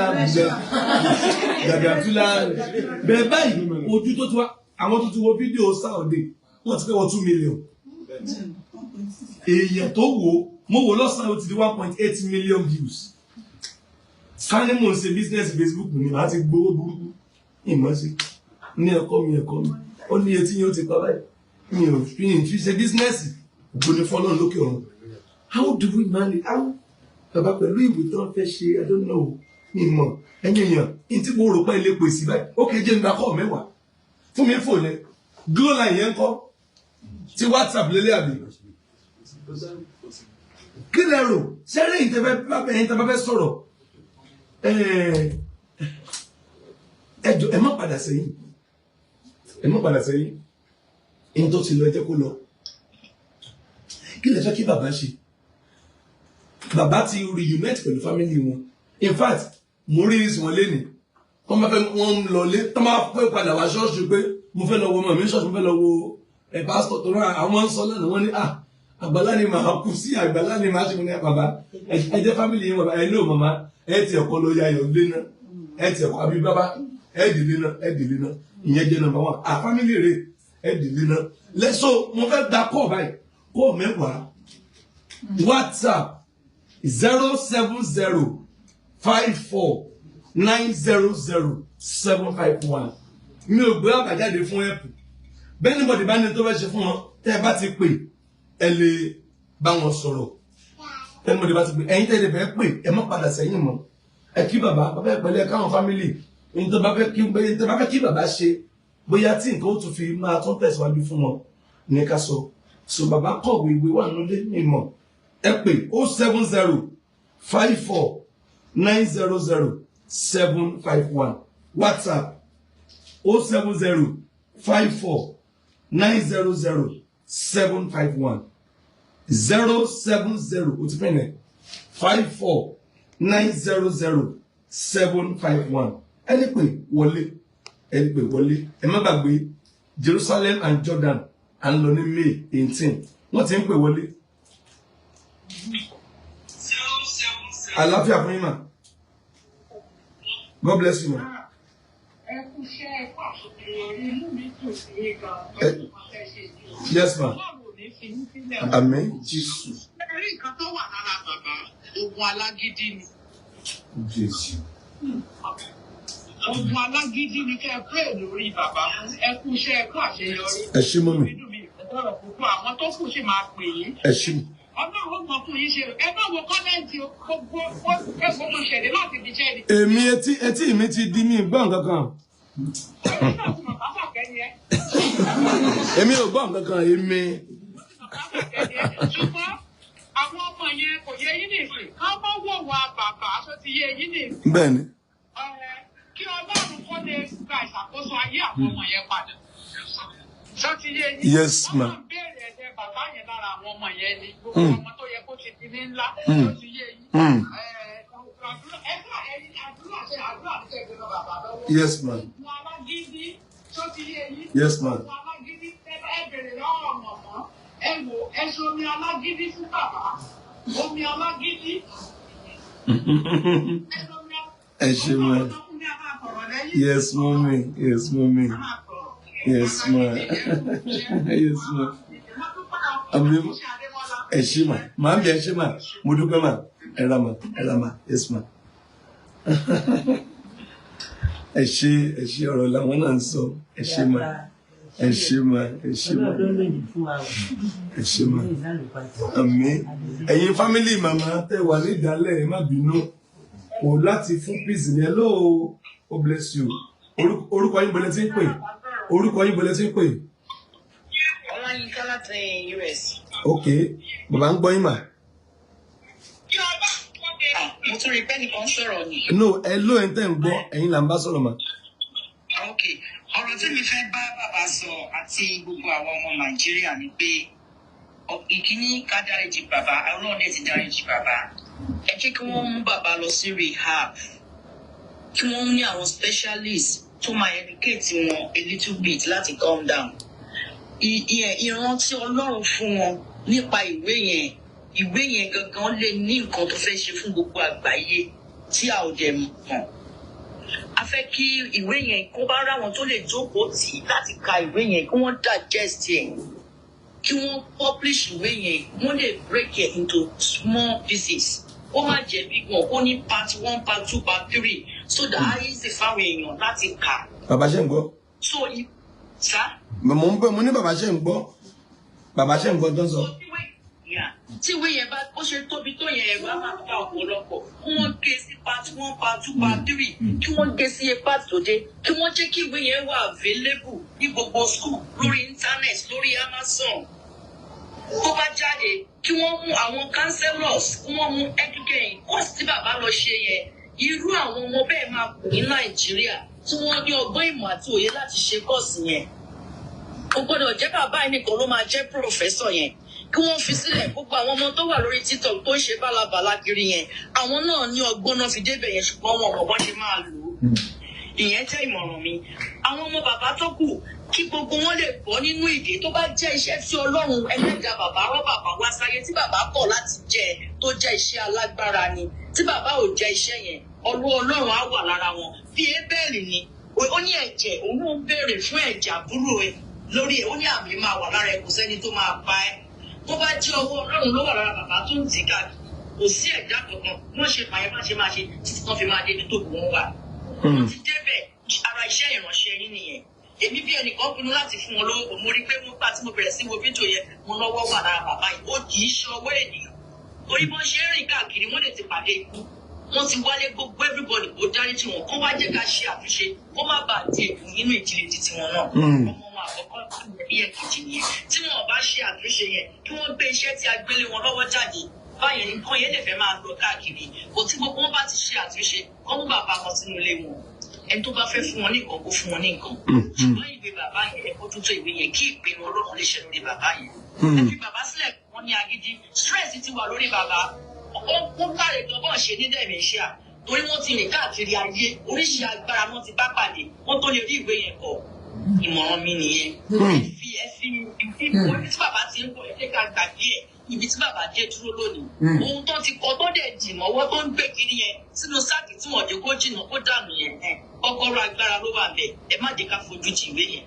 gàgà túlá bẹ́ẹ̀ báyìí ojú tó ti wá àwọn tó ti wo fídíò Saturday wọ́n ti fẹ́ wọ 2 million. Èèyàn tó wò mo wò lọ́sàn-án ó ti di 1.8 million views. Ká ní mò ń ṣe business Facebook ni màá ti gbowó burúkú ìmọ̀ sí ní ẹ̀kọ́ mi ó ní etí yẹn ó ti pa báyìí mi ò fi ṣe business ògo ni fọlọ́run lókè ọ̀run. How do we manage? How? Bàbá pẹ̀lú ìwé tó ń fẹ́ ṣe I don't know mi mọ̀ ẹ̀yìn èèyàn ní tí mo rò pé ilé pèsè báyìí ó kéje ń gba kọ́ mẹ́wàá fún mi fò ní glo line yẹn ń kọ́ ti WhatsApp lélẹ̀ àbí. Kí lẹ rò sẹ́rẹ́ yìí tẹ́ bá fẹ́ sọ̀rọ̀ ẹ jọ̀ọ́ ẹ má padà sẹ́yìn ẹ má padà sẹ́yìn ẹni tó ti lọ ẹ jẹ́ kó lọ. Kí lẹ fẹ́ kí bàbá ṣe? Bàbá ti reunite pẹ̀lú family wọn. In fact, mo rí ìsìn wọn lénìí. Wọ́n máa fẹ́ wọ́n ń lọ lé tó máa fẹ́ padà wá ṣọ́ọ̀ṣì pé mo fẹ́ lọ wo ọmọ mi ṣọ́ọ̀ṣì mo fẹ́ lọ wo ẹ̀ pásítọ̀ tó rán àwọn ń sọ lánàá wọ́n ní à àgbàlá ni màá kú sí àgbàlá ni màá ṣe fún ní bàbá ẹ jẹ́ family yín bàbá ẹ ló màmá ẹ ti ẹ̀kọ́ lọ ya ayọ̀ lé náà ẹ ti ẹ̀kọ́ àbí bàbá ẹ dìlé náà ẹ dìlé náà ìyẹn jẹ́ number one à family rẹ̀ ẹ dìlé náà lẹ́sọ̀ mo fẹ́ gba kọ́ báyìí kọ́ mẹ́wàá WhatsApp 070 54 900 751. Mi ò gbé àbájáde fún ẹ̀pù. Bẹ́ẹ̀ ni bọ̀dì bá ní tó fẹ́ ṣe fún wọn. Tẹ́ ẹ bá ti pè, ẹ lè bá wọn sọ̀rọ̀. Tẹ́lifọ̀dé bá ti pè, ẹ̀yin tẹ́lẹ̀ fẹ́ pè, ẹ má padà sẹ́yìn mọ́. Ẹ kí bàbá, bàbá ẹ pẹ̀lẹ́, káwọn family. Ẹ̀yin tó bá fẹ́ kí bàbá ṣe, bóyá tí nǹkan ó tún fi máa tún tẹ̀síwájú fún wọn ní ká sọ. So bàbá kọ̀wé ìwé wà nílé mímọ̀. Ẹ pè 070 54 900 751. WhatsApp 070 54 900 751. 070 o ti fẹ́ nẹ̀ 54 900 751. Ẹni pè wọlé, ẹni pè wọlé. Ẹ má gbàgbé Jerusalem and Jordan à ń lọ ní May 18. Wọ́n ti ń pè wọlé. Àlàáfíà fún yín mà. God bless you ma. Yes ma. Àmín Jésù. Ẹ̀rí nǹkan tó wà lára bàbá, ogun alágídí ni. Jésù. Ogun alágídí ni kẹ́ ẹ pray lórí bàbá fún. Ẹ kú iṣẹ́, ẹ kú àṣeyọrí. Ẹ ṣé mọ́mì. Gbogbo àwọn tó kù sì máa pè yín. Ẹ ṣé. Ọlọ́run ó mọ fún yín ṣe. Ẹ má wo comment o. Gbogbo ẹ̀fọ́ mo ṣẹ̀dé láti fi jẹ́ ni. Èmi etí mi ti di mí gbọ́ nǹkan kan. Èmi náà ti mọ̀ bàbá kẹ́ni ẹ. Èmi ò gbọ́ nǹkan kan, èmi. Ṣùgbọ́n àwọn ọmọ yẹn kò yẹ yín nìsín. Ká mọ́ wò wá bàbá aṣọ ti yẹ yín nìsín. Bẹ́ẹ̀ni. Kí Ọlọ́run kó lè gba ìṣàkóso ayé àwọn ọmọ yẹn padà. Ṣó ti yé yín? Yes ma. Wọ́n máa ń béèrè ẹ̀jẹ̀ bàbá yẹn lára àwọn ọmọ yẹn ni. Gbogbo ọmọ tó yẹ kó ti di ní ńlá. Ṣó ti yé yín? Àdúrà ṣe àdúrà ní kẹ́kẹ́ lọ bàbá lọ́wọ́. Yes ma. Wọn alágídí. Ṣó ti yé yín? Yes ma. Wọn alágídí ẹ bèrè lọ́wọ́ mọ̀mọ́. Ẹ wò ẹ ṣe omi alágídí fún bàbá. Omi alágídí. Ẹ ṣé ma. Yes mommy. Yes mommy. Yes ma. Yes ma. Àmì ẹ ṣé ma. Màá bí ẹ ṣé ma. Mo dúpẹ́ ma. Ẹ ra ma. Ẹ ra ma. Yes ma. Ẹ ṣé, ẹ ṣé, ọ̀rọ̀ làwọn náà ń sọ. Ẹ ṣé ma. Ẹ ṣé ma. Ẹ ṣé ma. Ẹ ṣé ma. Àmín. Ẹ̀yin fámílì màmá tẹ́ wà ní ìdálẹ̀, ẹ má bínú. Kò láti fún peace ní. Hello, God bless you. Orúkọ yín bọ̀lẹ́ tí ń pè. Orúkọ yín bọ̀lẹ́ tí ń pè. Ọláyínká láti US. Ok, bàbá ń gbọ́ yín mà. Mo tún rí pé nìkan sọ̀rọ̀ ni. No, hello, ẹ̀ ń tẹ́ ń gbọ́, ẹ̀yin là ń bá sọ̀rọ̀ mà. Ok, ọ̀rọ̀ tí mi fẹ́ bá bàbá sọ àti gbogbo àwọn ọmọ Nàìjíríà ni pé ìkíní ká dáríjì bàbá, Ọlọ́run dẹ̀ ti dáríjì bàbá. Ẹ jẹ́ kí wọ́n mú bàbá lọ sí rehab, kí wọ́n ní àwọn specialist tó máa educate wọn a little bit láti calm down. Ìrántí Ọlọ́run fún wọn nípa ìwé yẹn, ìwé yẹn gangan lè ní nǹkan tó fẹ́ ṣe fún gbogbo àgbáyé tí a ò dẹ̀ mọ̀. A fẹ́ kí ìwé yẹn kó bá ráwọn tó lè jókòó tì í láti ka ìwé yẹn, kí wọ́n digest ẹ̀, kí wọ́n publish ìwé yẹn, wọ́n lè break it into small pieces. Ó má jẹ́ big one, ó ní part 1, part 2, part 3, so that á easy fáwọn èèyàn láti kà. Bàbá ṣe ń gbọ́. So sá. Mo ní bàbá ṣe ń gbọ́. Bàbá ṣe ń gbọ́ tó ń sọ. Tí ìwé yẹn bá ó ṣe tóbi tó yẹn, ẹ̀rọ á máa fa ọ̀pọ̀lọpọ̀. Kí wọ́n gé sí part 1, part 2, part 3, kí wọ́n gé sí part tó dé, kí wọ́n jẹ́ kí ìwé yẹn wà available ní gbogbo school, lórí internet, lórí Amazon. Tó bá jáde, kí wọ́n mú àwọn counselors, kí wọ́n mú educate course tí bàbá lọ ṣe yẹn. Irú àwọn ọmọ bẹ́ẹ̀ máa kù ní Nàìjíríà tí wọ́n ní ọgbọ́n ìmọ̀ àti òye láti ṣe course yẹn. Kò gbọ́dọ̀ jẹ́ bàbá yìí nìkan ló máa jẹ́ professor yẹn. Kí wọ́n fi sílẹ̀ gbogbo àwọn ọmọ tó wà lórí TikTok tó ń ṣe bálabàla kiri yẹn, àwọn náà ní ọgbọ́n náà fi débẹ̀ yẹn, ṣùgbọ́n wọn ò mọ̀ ṣe máa lò ó. Ìyẹn jẹ́ ìmọ̀ràn mi. Àwọn ọmọ bàbá tó kù, kí gbogbo wọn lè bọ́ nínú ìdè tó bá jẹ́ iṣẹ́ tí Ọlọ́run ẹlẹ́dàá bàbá rọ́ bàbá wá sáyé tí bàbá kọ̀ láti jẹ, tó jẹ́ iṣẹ́ alágbára ni. Tí bàbá ò jẹ iṣẹ́ yẹn, ọwọ́ Ọlọ́run á wà lára wọn. Bí Ébẹ́lì ni, ó ní ẹ̀jẹ̀, òun ń béèrè fún ẹ̀jẹ̀ àbúrò ẹ̀ lórí ẹ̀, ó ní àmì máa wà lára ẹ̀, kò sẹ́ni tó máa pa ẹ́. Tó bá jẹ́ ọwọ́ Ọlọ́run ló wà lára bàbá tó ń tì káàkiri, kò sí ẹ̀dá kankan, wọ́n ṣe pààyàn má ṣe máa ṣe títí tán fi máa débi tó kù wọ́n wà. Wọ́n ti débẹ̀, ara iṣẹ́ ìránṣẹ́ yín nìyẹn. Èmi bí ẹnìkan pinnu láti fún wọn lówó, mo rí pé mo gbà tí mo bẹ̀rẹ̀ sí wo fídíò yẹn, mo lọ́wọ́ wà lára bàbá yìí. Ó kì í ṣe ọwọ́ ènìyàn, torí bọ́n ṣe ń rìn káàkiri, wọ́n lè ti pàdé ikú, wọ́n ti wálé. Gbogbo everybody kó dáríjì wọn, kó wá jẹ́ ká ṣe àtúnṣe, kó má bàa di ègún nínú ìdílé títí wọn náà. Ọmọ wọn àkọ́kọ́ bí ẹ̀kejì nìyẹn. Tí wọn bá ṣe àtúnṣe yẹn, kí wọ́n gbé iṣẹ́ tí a gbélé wọn lọ́wọ́ jáde báyẹn, nǹkan yẹn lè fẹ́ máa lọ káàkiri. Kò tí gbogbo wọn bá ti ṣe àtúnṣe, kọ́ mú bàbá wọn sínú ilé wọn. Ẹni tó bá fẹ́ fún wọn ní nǹkan, kó fún wọn ní nǹkan. Ṣùgbọ́n ìwé bàbá yẹn, ẹ kó tuntun ìwé yẹn, kí ìpinnu Ọlọ́run lè ṣe lórí bàbá yẹn. Ẹ fi bàbá sílẹ̀, wọ́n ní agídí. Stress ti wà lórí bàbá. Ó káre gan bọ́n ṣe ní dementia, torí wọ́n ti rìn káàkiri ayé, oríṣi agbára wọn ti bá pàdé, wọ́n tó lè rí ìwé yẹn kọ. Ìmọ̀ràn mi nìyẹn. Ẹ fi ibi tí bàbá ti ń bọ̀, ẹ jẹ́ ká gbàgbé ẹ̀. Ibi tí bàbá dé dúró lónìí, ohun tó ti kọ tó dẹ̀ dì mọ́wọ́ tó ń gbé kiri yẹn sínú sáàkì tí wọ́n jẹ́ kó jìnnà kó dànù yẹn, kọ́kọ́rọ́ agbára ló wà bẹ́ẹ̀. Ẹ má jẹ́ ká fojú di ìwé yẹn.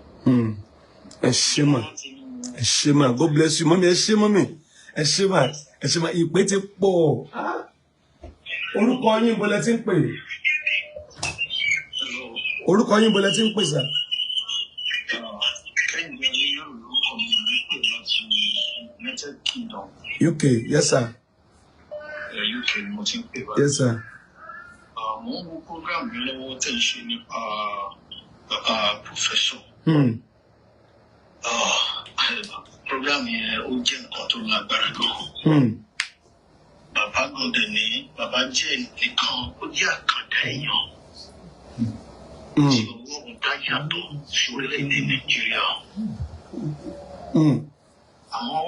Ẹ ṣé mà, ẹ ṣé mà. God bless you, mummy. Ẹ ṣé, mummy. Ẹ ṣé mà, ẹ ṣé mà. Ìpè ti pọ̀. Orúkọ yín, bọ́lẹ̀ tí ń pè? Orúkọ yín, bọ́lẹ̀ tí ń pè, sir? Kẹ́hìndé Ayéyọ̀rò lórúkọ mi, ń pè láti United Kingdom. UK, yes sir. UK ni mo ti ń pè báyìí. Yes sir. Mo ń wo program mi lọ́wọ́ tẹ̀ ń ṣe nípa bàbá professor. Program yẹn, ó jẹ́ nǹkan tó lágbára gan. Bàbá gan dẹ̀ ní, bàbá jẹ́ nìkan, ó jẹ́ àkàndá èèyàn tí Ọlọ́run dá yàtọ̀ sí orílẹ̀-èdè Nàìjíríà. Àmọ́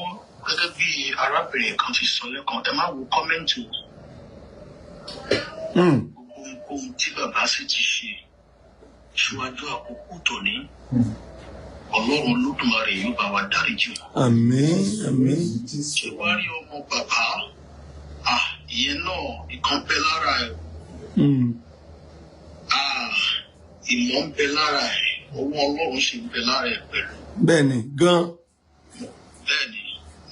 gẹ́gẹ́ bí arábìnrin kan ti sọ lẹ́kan, ẹ má wo comment o. Gbogbo ohunkóhun tí bàbá sì ti ṣe síwájú àkókò tòní, Ọlọ́run Olódùmarè yóò bá wa dáríjì wọn. Àmín, àmín. Ṣé wàá rí ọmọ bàbá, ah, ìyẹn náà, ìkan bẹ lára ẹ. Ah, ìmọ̀ ń bẹ lára ẹ, ọwọ́ Ọlọ́run sì ń bẹ lára ẹ pẹ̀lú. Bẹ́ẹ̀ ni gan. Bẹ́ẹ̀ ni,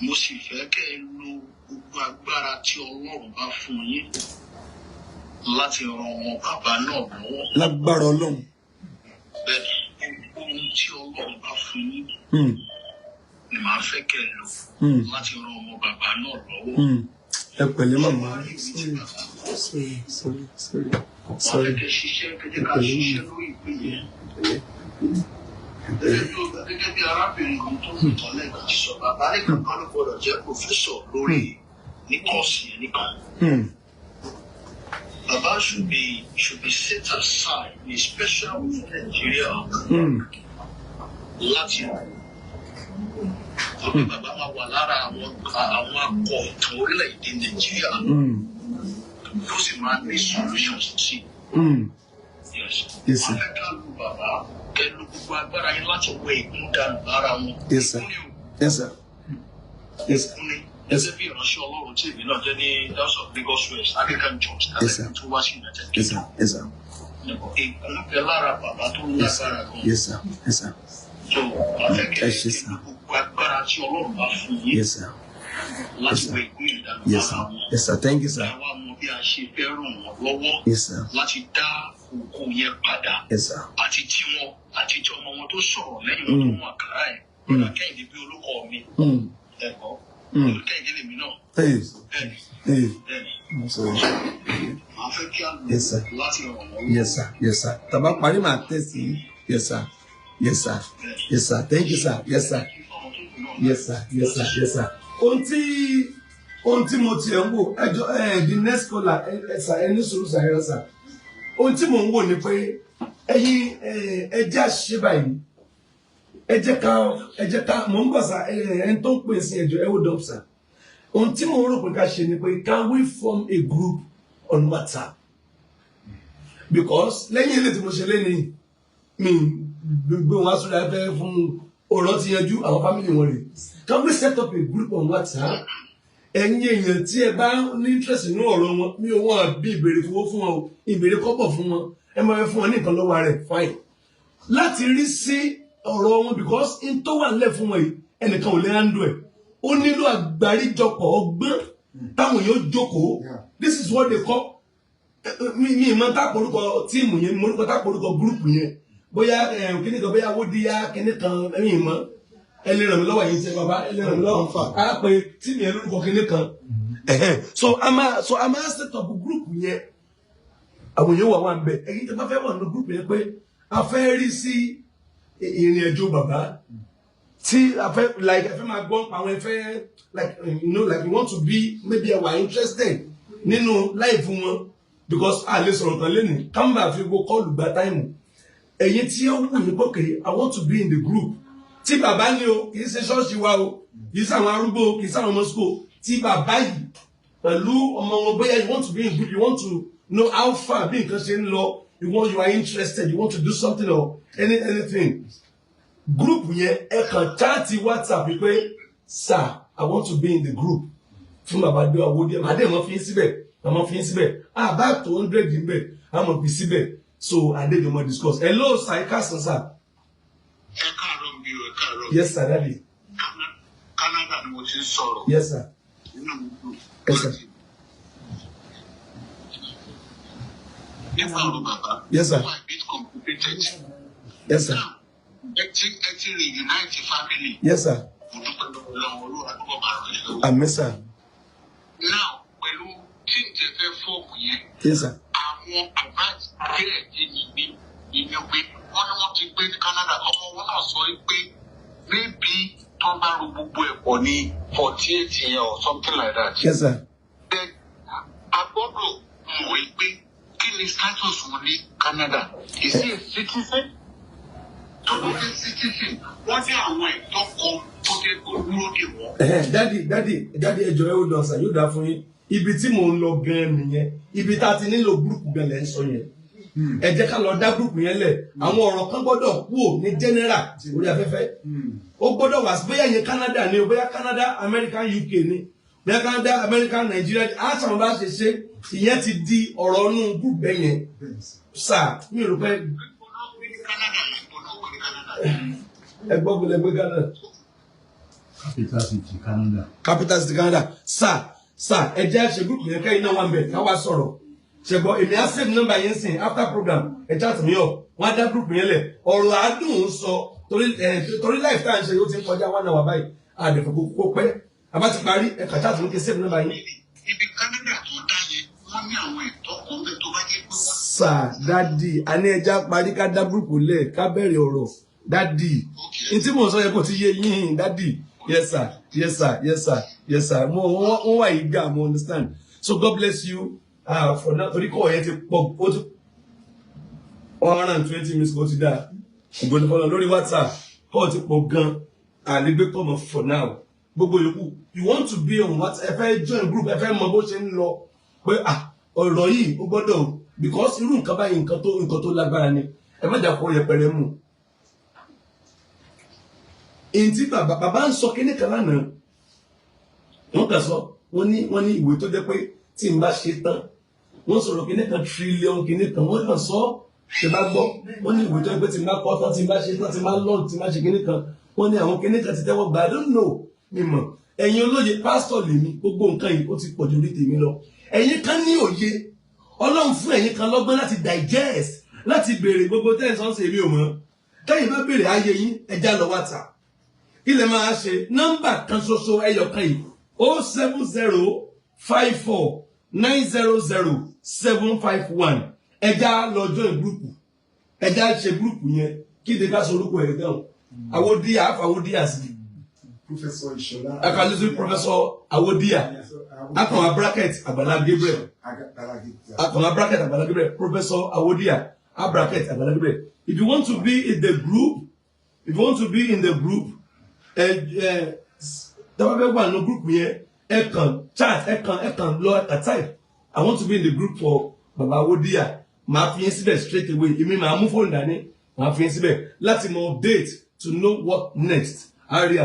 mo sì fẹ́ kẹ́ ẹ lo gbogbo agbára tí Ọlọ́run bá fún yín láti ran ọmọ bàbá náà lọ́wọ́. Lágbára Ọlọ́run. Bẹ́ẹ̀ ni, gbogbo ohun tí Ọlọ́run bá fún yín ni màá fẹ́ kẹ́ ẹ lò láti ran ọmọ bàbá náà lọ́wọ́. Ẹ pẹ̀lẹ́, màmá. Sorry, sorry, sorry, sorry. Wọ́n fẹ́ Sorry. kẹ́ ṣiṣẹ́, kẹ́ jẹ́ ká ṣiṣẹ́ lórí ìpín yẹn. Gẹ́gẹ́ bí arábìnrin kan tó ń tọ́ lẹ́ẹ̀kan ti sọ, bàbá nìkan kan ló gbọ́dọ̀ jẹ́ professor lórí ní course yẹn nìkan. Bàbá should be set aside in a special way for Nigeria láti torí bàbá máa wà lára àwọn akọ ìtàn orílẹ̀-èdè Nàìjíríà tó sì máa ní solutions sí. Yes. Yes, sir. Wọ́n fẹ́ ká lu bàbá, kẹ́ lu gbogbo agbára yín láti wọ ègún dànù lára wọn. Yes, sir. Ègún ni o. Yes sir, yes sir. Ègún ni. Yes, sir. Gẹ́gẹ́ bí ìránṣẹ́ Ọlọ́run tí èmi náà jẹ́ ní House of Lagos West Anglican Church Yes, sir. tálẹ̀ tó wá sí United Yes sir. Kingdom. Yes sir. Ègún bẹ lára bàbá tó Yes sir. lágbára gan. Yes sir. Yes sir. So wọ́n fẹ́ kẹ́ Ẹ ṣé, sir. lu gbogbo agbára tí Ọlọ́run bá fún yín Yes sir. láti Yes, sir. wọ ègún yẹn dànù Yes sir. lára wọn. Yes sir. Thank you, sir. Àwa mọ bí a ṣe fẹ́ ràn wọ́n lọ́wọ́ Yes sir. láti dá òkú yẹn padà, Yes sir. àti tí wọn àti tí ọmọ wọn tó sọ̀rọ̀ lẹ́yìn wọn tó mú àkàrà ẹ̀. Bọ́lá Kẹ́hìndé bí olókọ mi ẹ̀kọ́ Kẹ́hìndé lèmi náà. Hey. Bẹ́ẹ̀ni. Hey. Bẹ́ẹ̀ni. I'm sorry. Màá fẹ́ kí a lò Yes sir. láti ràn wọ́n lọ́wọ́. Yes sir. Yes sir. Tàbá parí, màá tẹ̀sí. Yes sir. Yes sir. Yes sir. Thank you, sir. Yes sir. Yes sir. Yes sir. Yes sir. Ohun tí mo tiẹ̀ ń wò, ẹjọ́ ẹ, the next caller, ẹ sà, ẹ ní sùúrù sà, ẹ sà. Ohun tí mò ń wò ni pé ẹ̀yin ẹ jẹ́ àṣìṣe báyìí. Ẹ jẹ́ ká mò ń bọ̀ sà, ẹ ẹni tó ń pè sí ẹjọ́, ẹ hold up, sà. Ohun tí mò ń rò pé ká ṣe ni pé, can we form a group on WhatsApp? Because lẹ́yìn ilé tí mo ṣe léni mi, gbogbo wọn aṣọ afẹ́ fún ọ̀rọ̀ ti yanjú àwọn family wọn rè. Can we set up a group on WhatsApp? Ẹ̀yin èèyàn tí ẹ bá ní interest nínú ọ̀rọ̀ wọn, mi ò wọ́n bí ìbéèrè fowó fún wọn o, ìbéèrè kọ́bọ̀ fún wọn. Ẹ máa fẹ́ fún wọn ní nǹkan lọ́wọ́ rẹ̀, fine, láti rí sí ọ̀rọ̀ wọn, because in tó wà nílẹ̀ fún wọn yìí, ẹnìkan ò lè handle ẹ̀. Ó nílò àgbáríjọpọ̀ ọgbọ́n táwọn èèyàn jókòó. This is what they call, mi mọ tá porúkọ team yẹn, mo orúkọ tá porúkọ group yẹn, Bóyá kíní kan, bóyá Awódíyá kíní kan, ẹ̀yìn mọ́. Ẹ lè ràn mí lọ́wọ́ yìí ṣe bàbá, ẹ lè ràn mí lọ́wọ́. Á pe team yẹn lórúkọ kíní kan. Ẹ̀hẹ́n. So a máa set up group yẹn. Àwọn èèyàn wà ń bẹ̀. Ẹ̀yin tó bá fẹ́ wà nínú group yẹn pé a fẹ́ rí sí ìrìn àjò bàbá tí a fẹ́, like, a fẹ́ máa gbọ́ àwọn ẹ fẹ́, like, like you want to be, maybe you are interested nínú life wọn, because a lè sọ̀rọ̀ tán lẹ́nu ká má bàa fi gbogbo call gba time. Ẹ̀yin tí ó wù yín pé I want to be in the group tí bàbá ní o, kì í ṣe ṣọ́ọ̀ṣì wa o, kì í ṣe àwọn arúgbó o, kì í ṣe àwọn ọmọ school, tí bàbá yìí pẹ̀lú ọmọ wọn, bóyá you want to be in group, you want to know how far bí nǹkan ṣe ń lọ, you are interested, you want to do something or anything, group yẹn, ẹ kàn chat WhatsApp pé, "Sir, I want to be in the group fún bàbá gbé owó díẹ̀." Màá dé mọ́ fi ń síbẹ̀, màá fi ń síbẹ̀, àbá tó 100 ń bẹ̀, á mọ̀ fi síbẹ̀. So adéjọmọ discuss. Hello sir, ẹ káàsán sir. Ẹ káàárọ̀ mi o, ẹ káàárọ̀. Yes sir, daddy. Canada ni mo ti ń sọ̀rọ̀. Yes sir. Nínú mi dùn Yes sir. Nípa ọ̀rọ̀ bàbá. Yes sir. Ó wà a bit complicated. Yes sir. Now, ẹ ti reunite family. Yes sir. Mo dúpẹ́ lọ́wọ́ Ọlọ́run, Olúwa túbọ̀ máa ràn yín lọ́wọ́. Àmín sir. Now, pẹ̀lú tí n tẹ fẹ́ form yẹn, Yes sir. àwọn advice díẹ̀ tí mi ní ìní pé wọ́n ní wọ́n ti gbé ní Canada. Ọmọ wọn náà sọ pé maybe tó bá ro gbogbo ẹ̀ pọ̀ ní 48 yẹn or something like that. Yes sir. Then a gbọ́dọ̀ mọ̀ pé kí ni status wọn ní Canada. Is he a citizen? Tó bá jẹ́ citizen, wọ́n ní àwọn ẹ̀tọ́ kan tó jẹ́ kó dúró dè wọ́n. Ẹ̀hẹ́n, daddy, daddy, daddy, ẹ jọ̀ọ́, ẹ ó lọ sàn, yóò dáa fún yín. Ibi tí mò ń lọ gan nìyẹn. Ibi tá a ti nílò group gan lẹ́ ń sọ yẹn. Ẹ jẹ́ ká lọ dá group yẹn lẹ̀. Àwọn ọ̀rọ̀ kan gbọ́dọ̀ kúrò ní general orí afẹ́fẹ́. Ó gbọ́dọ̀ wá sí bóyá yẹn Canada ni o, bóyá Canada, America, UK ni, bóyá Canada, America, Nigeria, á sàwọn bá ṣe ṣe ìyẹn ti di ọ̀rọ̀ inú group bẹ́ẹ̀ yẹn sà. Mi ò rò pé Canada yẹn, gbọ́dọ̀ wọ ní Canada. Ẹ gbọ́ gbọ́dọ̀ gbé Canada. Capital City, Canada. Capital City, Canada. Sir, sir, ẹ jẹ́ ṣe group yẹn, kẹ́yìn náà wà ń bẹ̀ ká wá sọ̀rọ̀ ṣẹ̀gbọ́n. Èmi á save number yẹn sìn. After program, ẹ chat mi up, wọ́n á dá group yẹn lẹ̀. Ọ̀rọ̀ àádùn ń sọ torí ẹ torí live tá à ń ṣe, ó ti ń kọjá one hour báyìí. Àdẹ̀fọ̀ kó pẹ́ àbá ti parí, ẹ kà chat mi kí n save number yín. Ibi Canada tó dá yẹn, wọ́n ní àwọn ẹ̀tọ́ kan bẹ́ẹ̀ tó bá jẹ́ pé wọ́n. Sir, daddy, a ní ẹja parí, ká dá group lẹ̀, ká bẹ̀rẹ̀ ọ̀rọ̀, daddy. N tí mò ń sọ yẹ kó ti yé yín, daddy. Yes sir, yes sir, yes sir, yes sir. Mo wọ́n wà yìí gà, mo understand. So God bless you for now, torí kọ́ yẹn ti pọ̀, ó ti 120 minutes kó ti dáa. Ògbóni fọlọ lórí WhatsApp, kọ́ ti pọ̀ gan, àlégbé kọ́ mọ̀. For now, gbogbo yòókù, you want to be on WhatsApp, ẹ fẹ́ join group, ẹ fẹ́ mọ bó ṣe ń lọ pé ah, ọ̀rọ̀ yìí ó gbọ́dọ̀, because irú nǹkan báyìí, nǹkan tó lágbára ni. Ẹ má jà kó yẹpẹrẹ mú èyí tí bàbá bàbá ń sọ kíní kan lánàá. Wọ́n kàn sọ, wọ́n ní ìwé tó jẹ́ pé tí n bá ṣe tán, wọ́n sọ̀rọ̀ kíní kan, trillion kíní kan, wọ́n kàn sọ. Ṣe bá gbọ́, wọ́n ní ìwé tó jẹ́ pé tí n bá kọ́ tán, tí n bá ṣe tán, tí n bá lọ́ọ̀nù, tí n bá ṣe kíní kan, wọ́n ní àwọn kíní kan ti tẹ́wọ́ gbà. I don't know, mi mọ̀. Ẹ̀yin olóye, pásítọ̀ lèmi, gbogbo nǹkan yìí ó ti pọ̀jù orí tèmi lọ. Ẹ̀yin kan ní òye, Ọlọ́run fún ẹ̀yin kan lọ́gbọ́n láti digest, láti béèrè gbogbo tẹ́sán ṣe. Èmi ò mọ̀. Tẹ́yìn bá béèrè ayé yín, ẹja lọ WhatsApp. Ilẹ̀ máa ṣe nọ́mbà kan ṣoṣo, ẹyọ kan yìí, 07054900751. Ẹja lọ join group, ẹja ṣe group yẹn. Kí ni ká sọ orúkọ ẹ̀ dáhùn? Awódíyà, àfàwódíyà sí. Professor Ishola. Akàlùsí Professor Awódíyà, akọ̀wá bracket Àgbàlá Gabriel. Àgbàlá Gabriel. Akọ̀wá bracket Àgbàlá Gabriel, Professor Awódíyà, a bracket Àgbàlá Gabriel. If you want to be in the group, if you want to be in the group, ẹ ẹ tẹ́wọ́ fẹ́ wà nínú group yẹn, ẹ kàn chat, ẹ kàn lọ, ẹ kàn type, "I want to be in the group for Baba Awódíyà." Màá fi yín síbẹ̀ straight away. Èmi màá mú fóònù dání, màá fi yín síbẹ̀ láti mọ update, to know what next. A rí.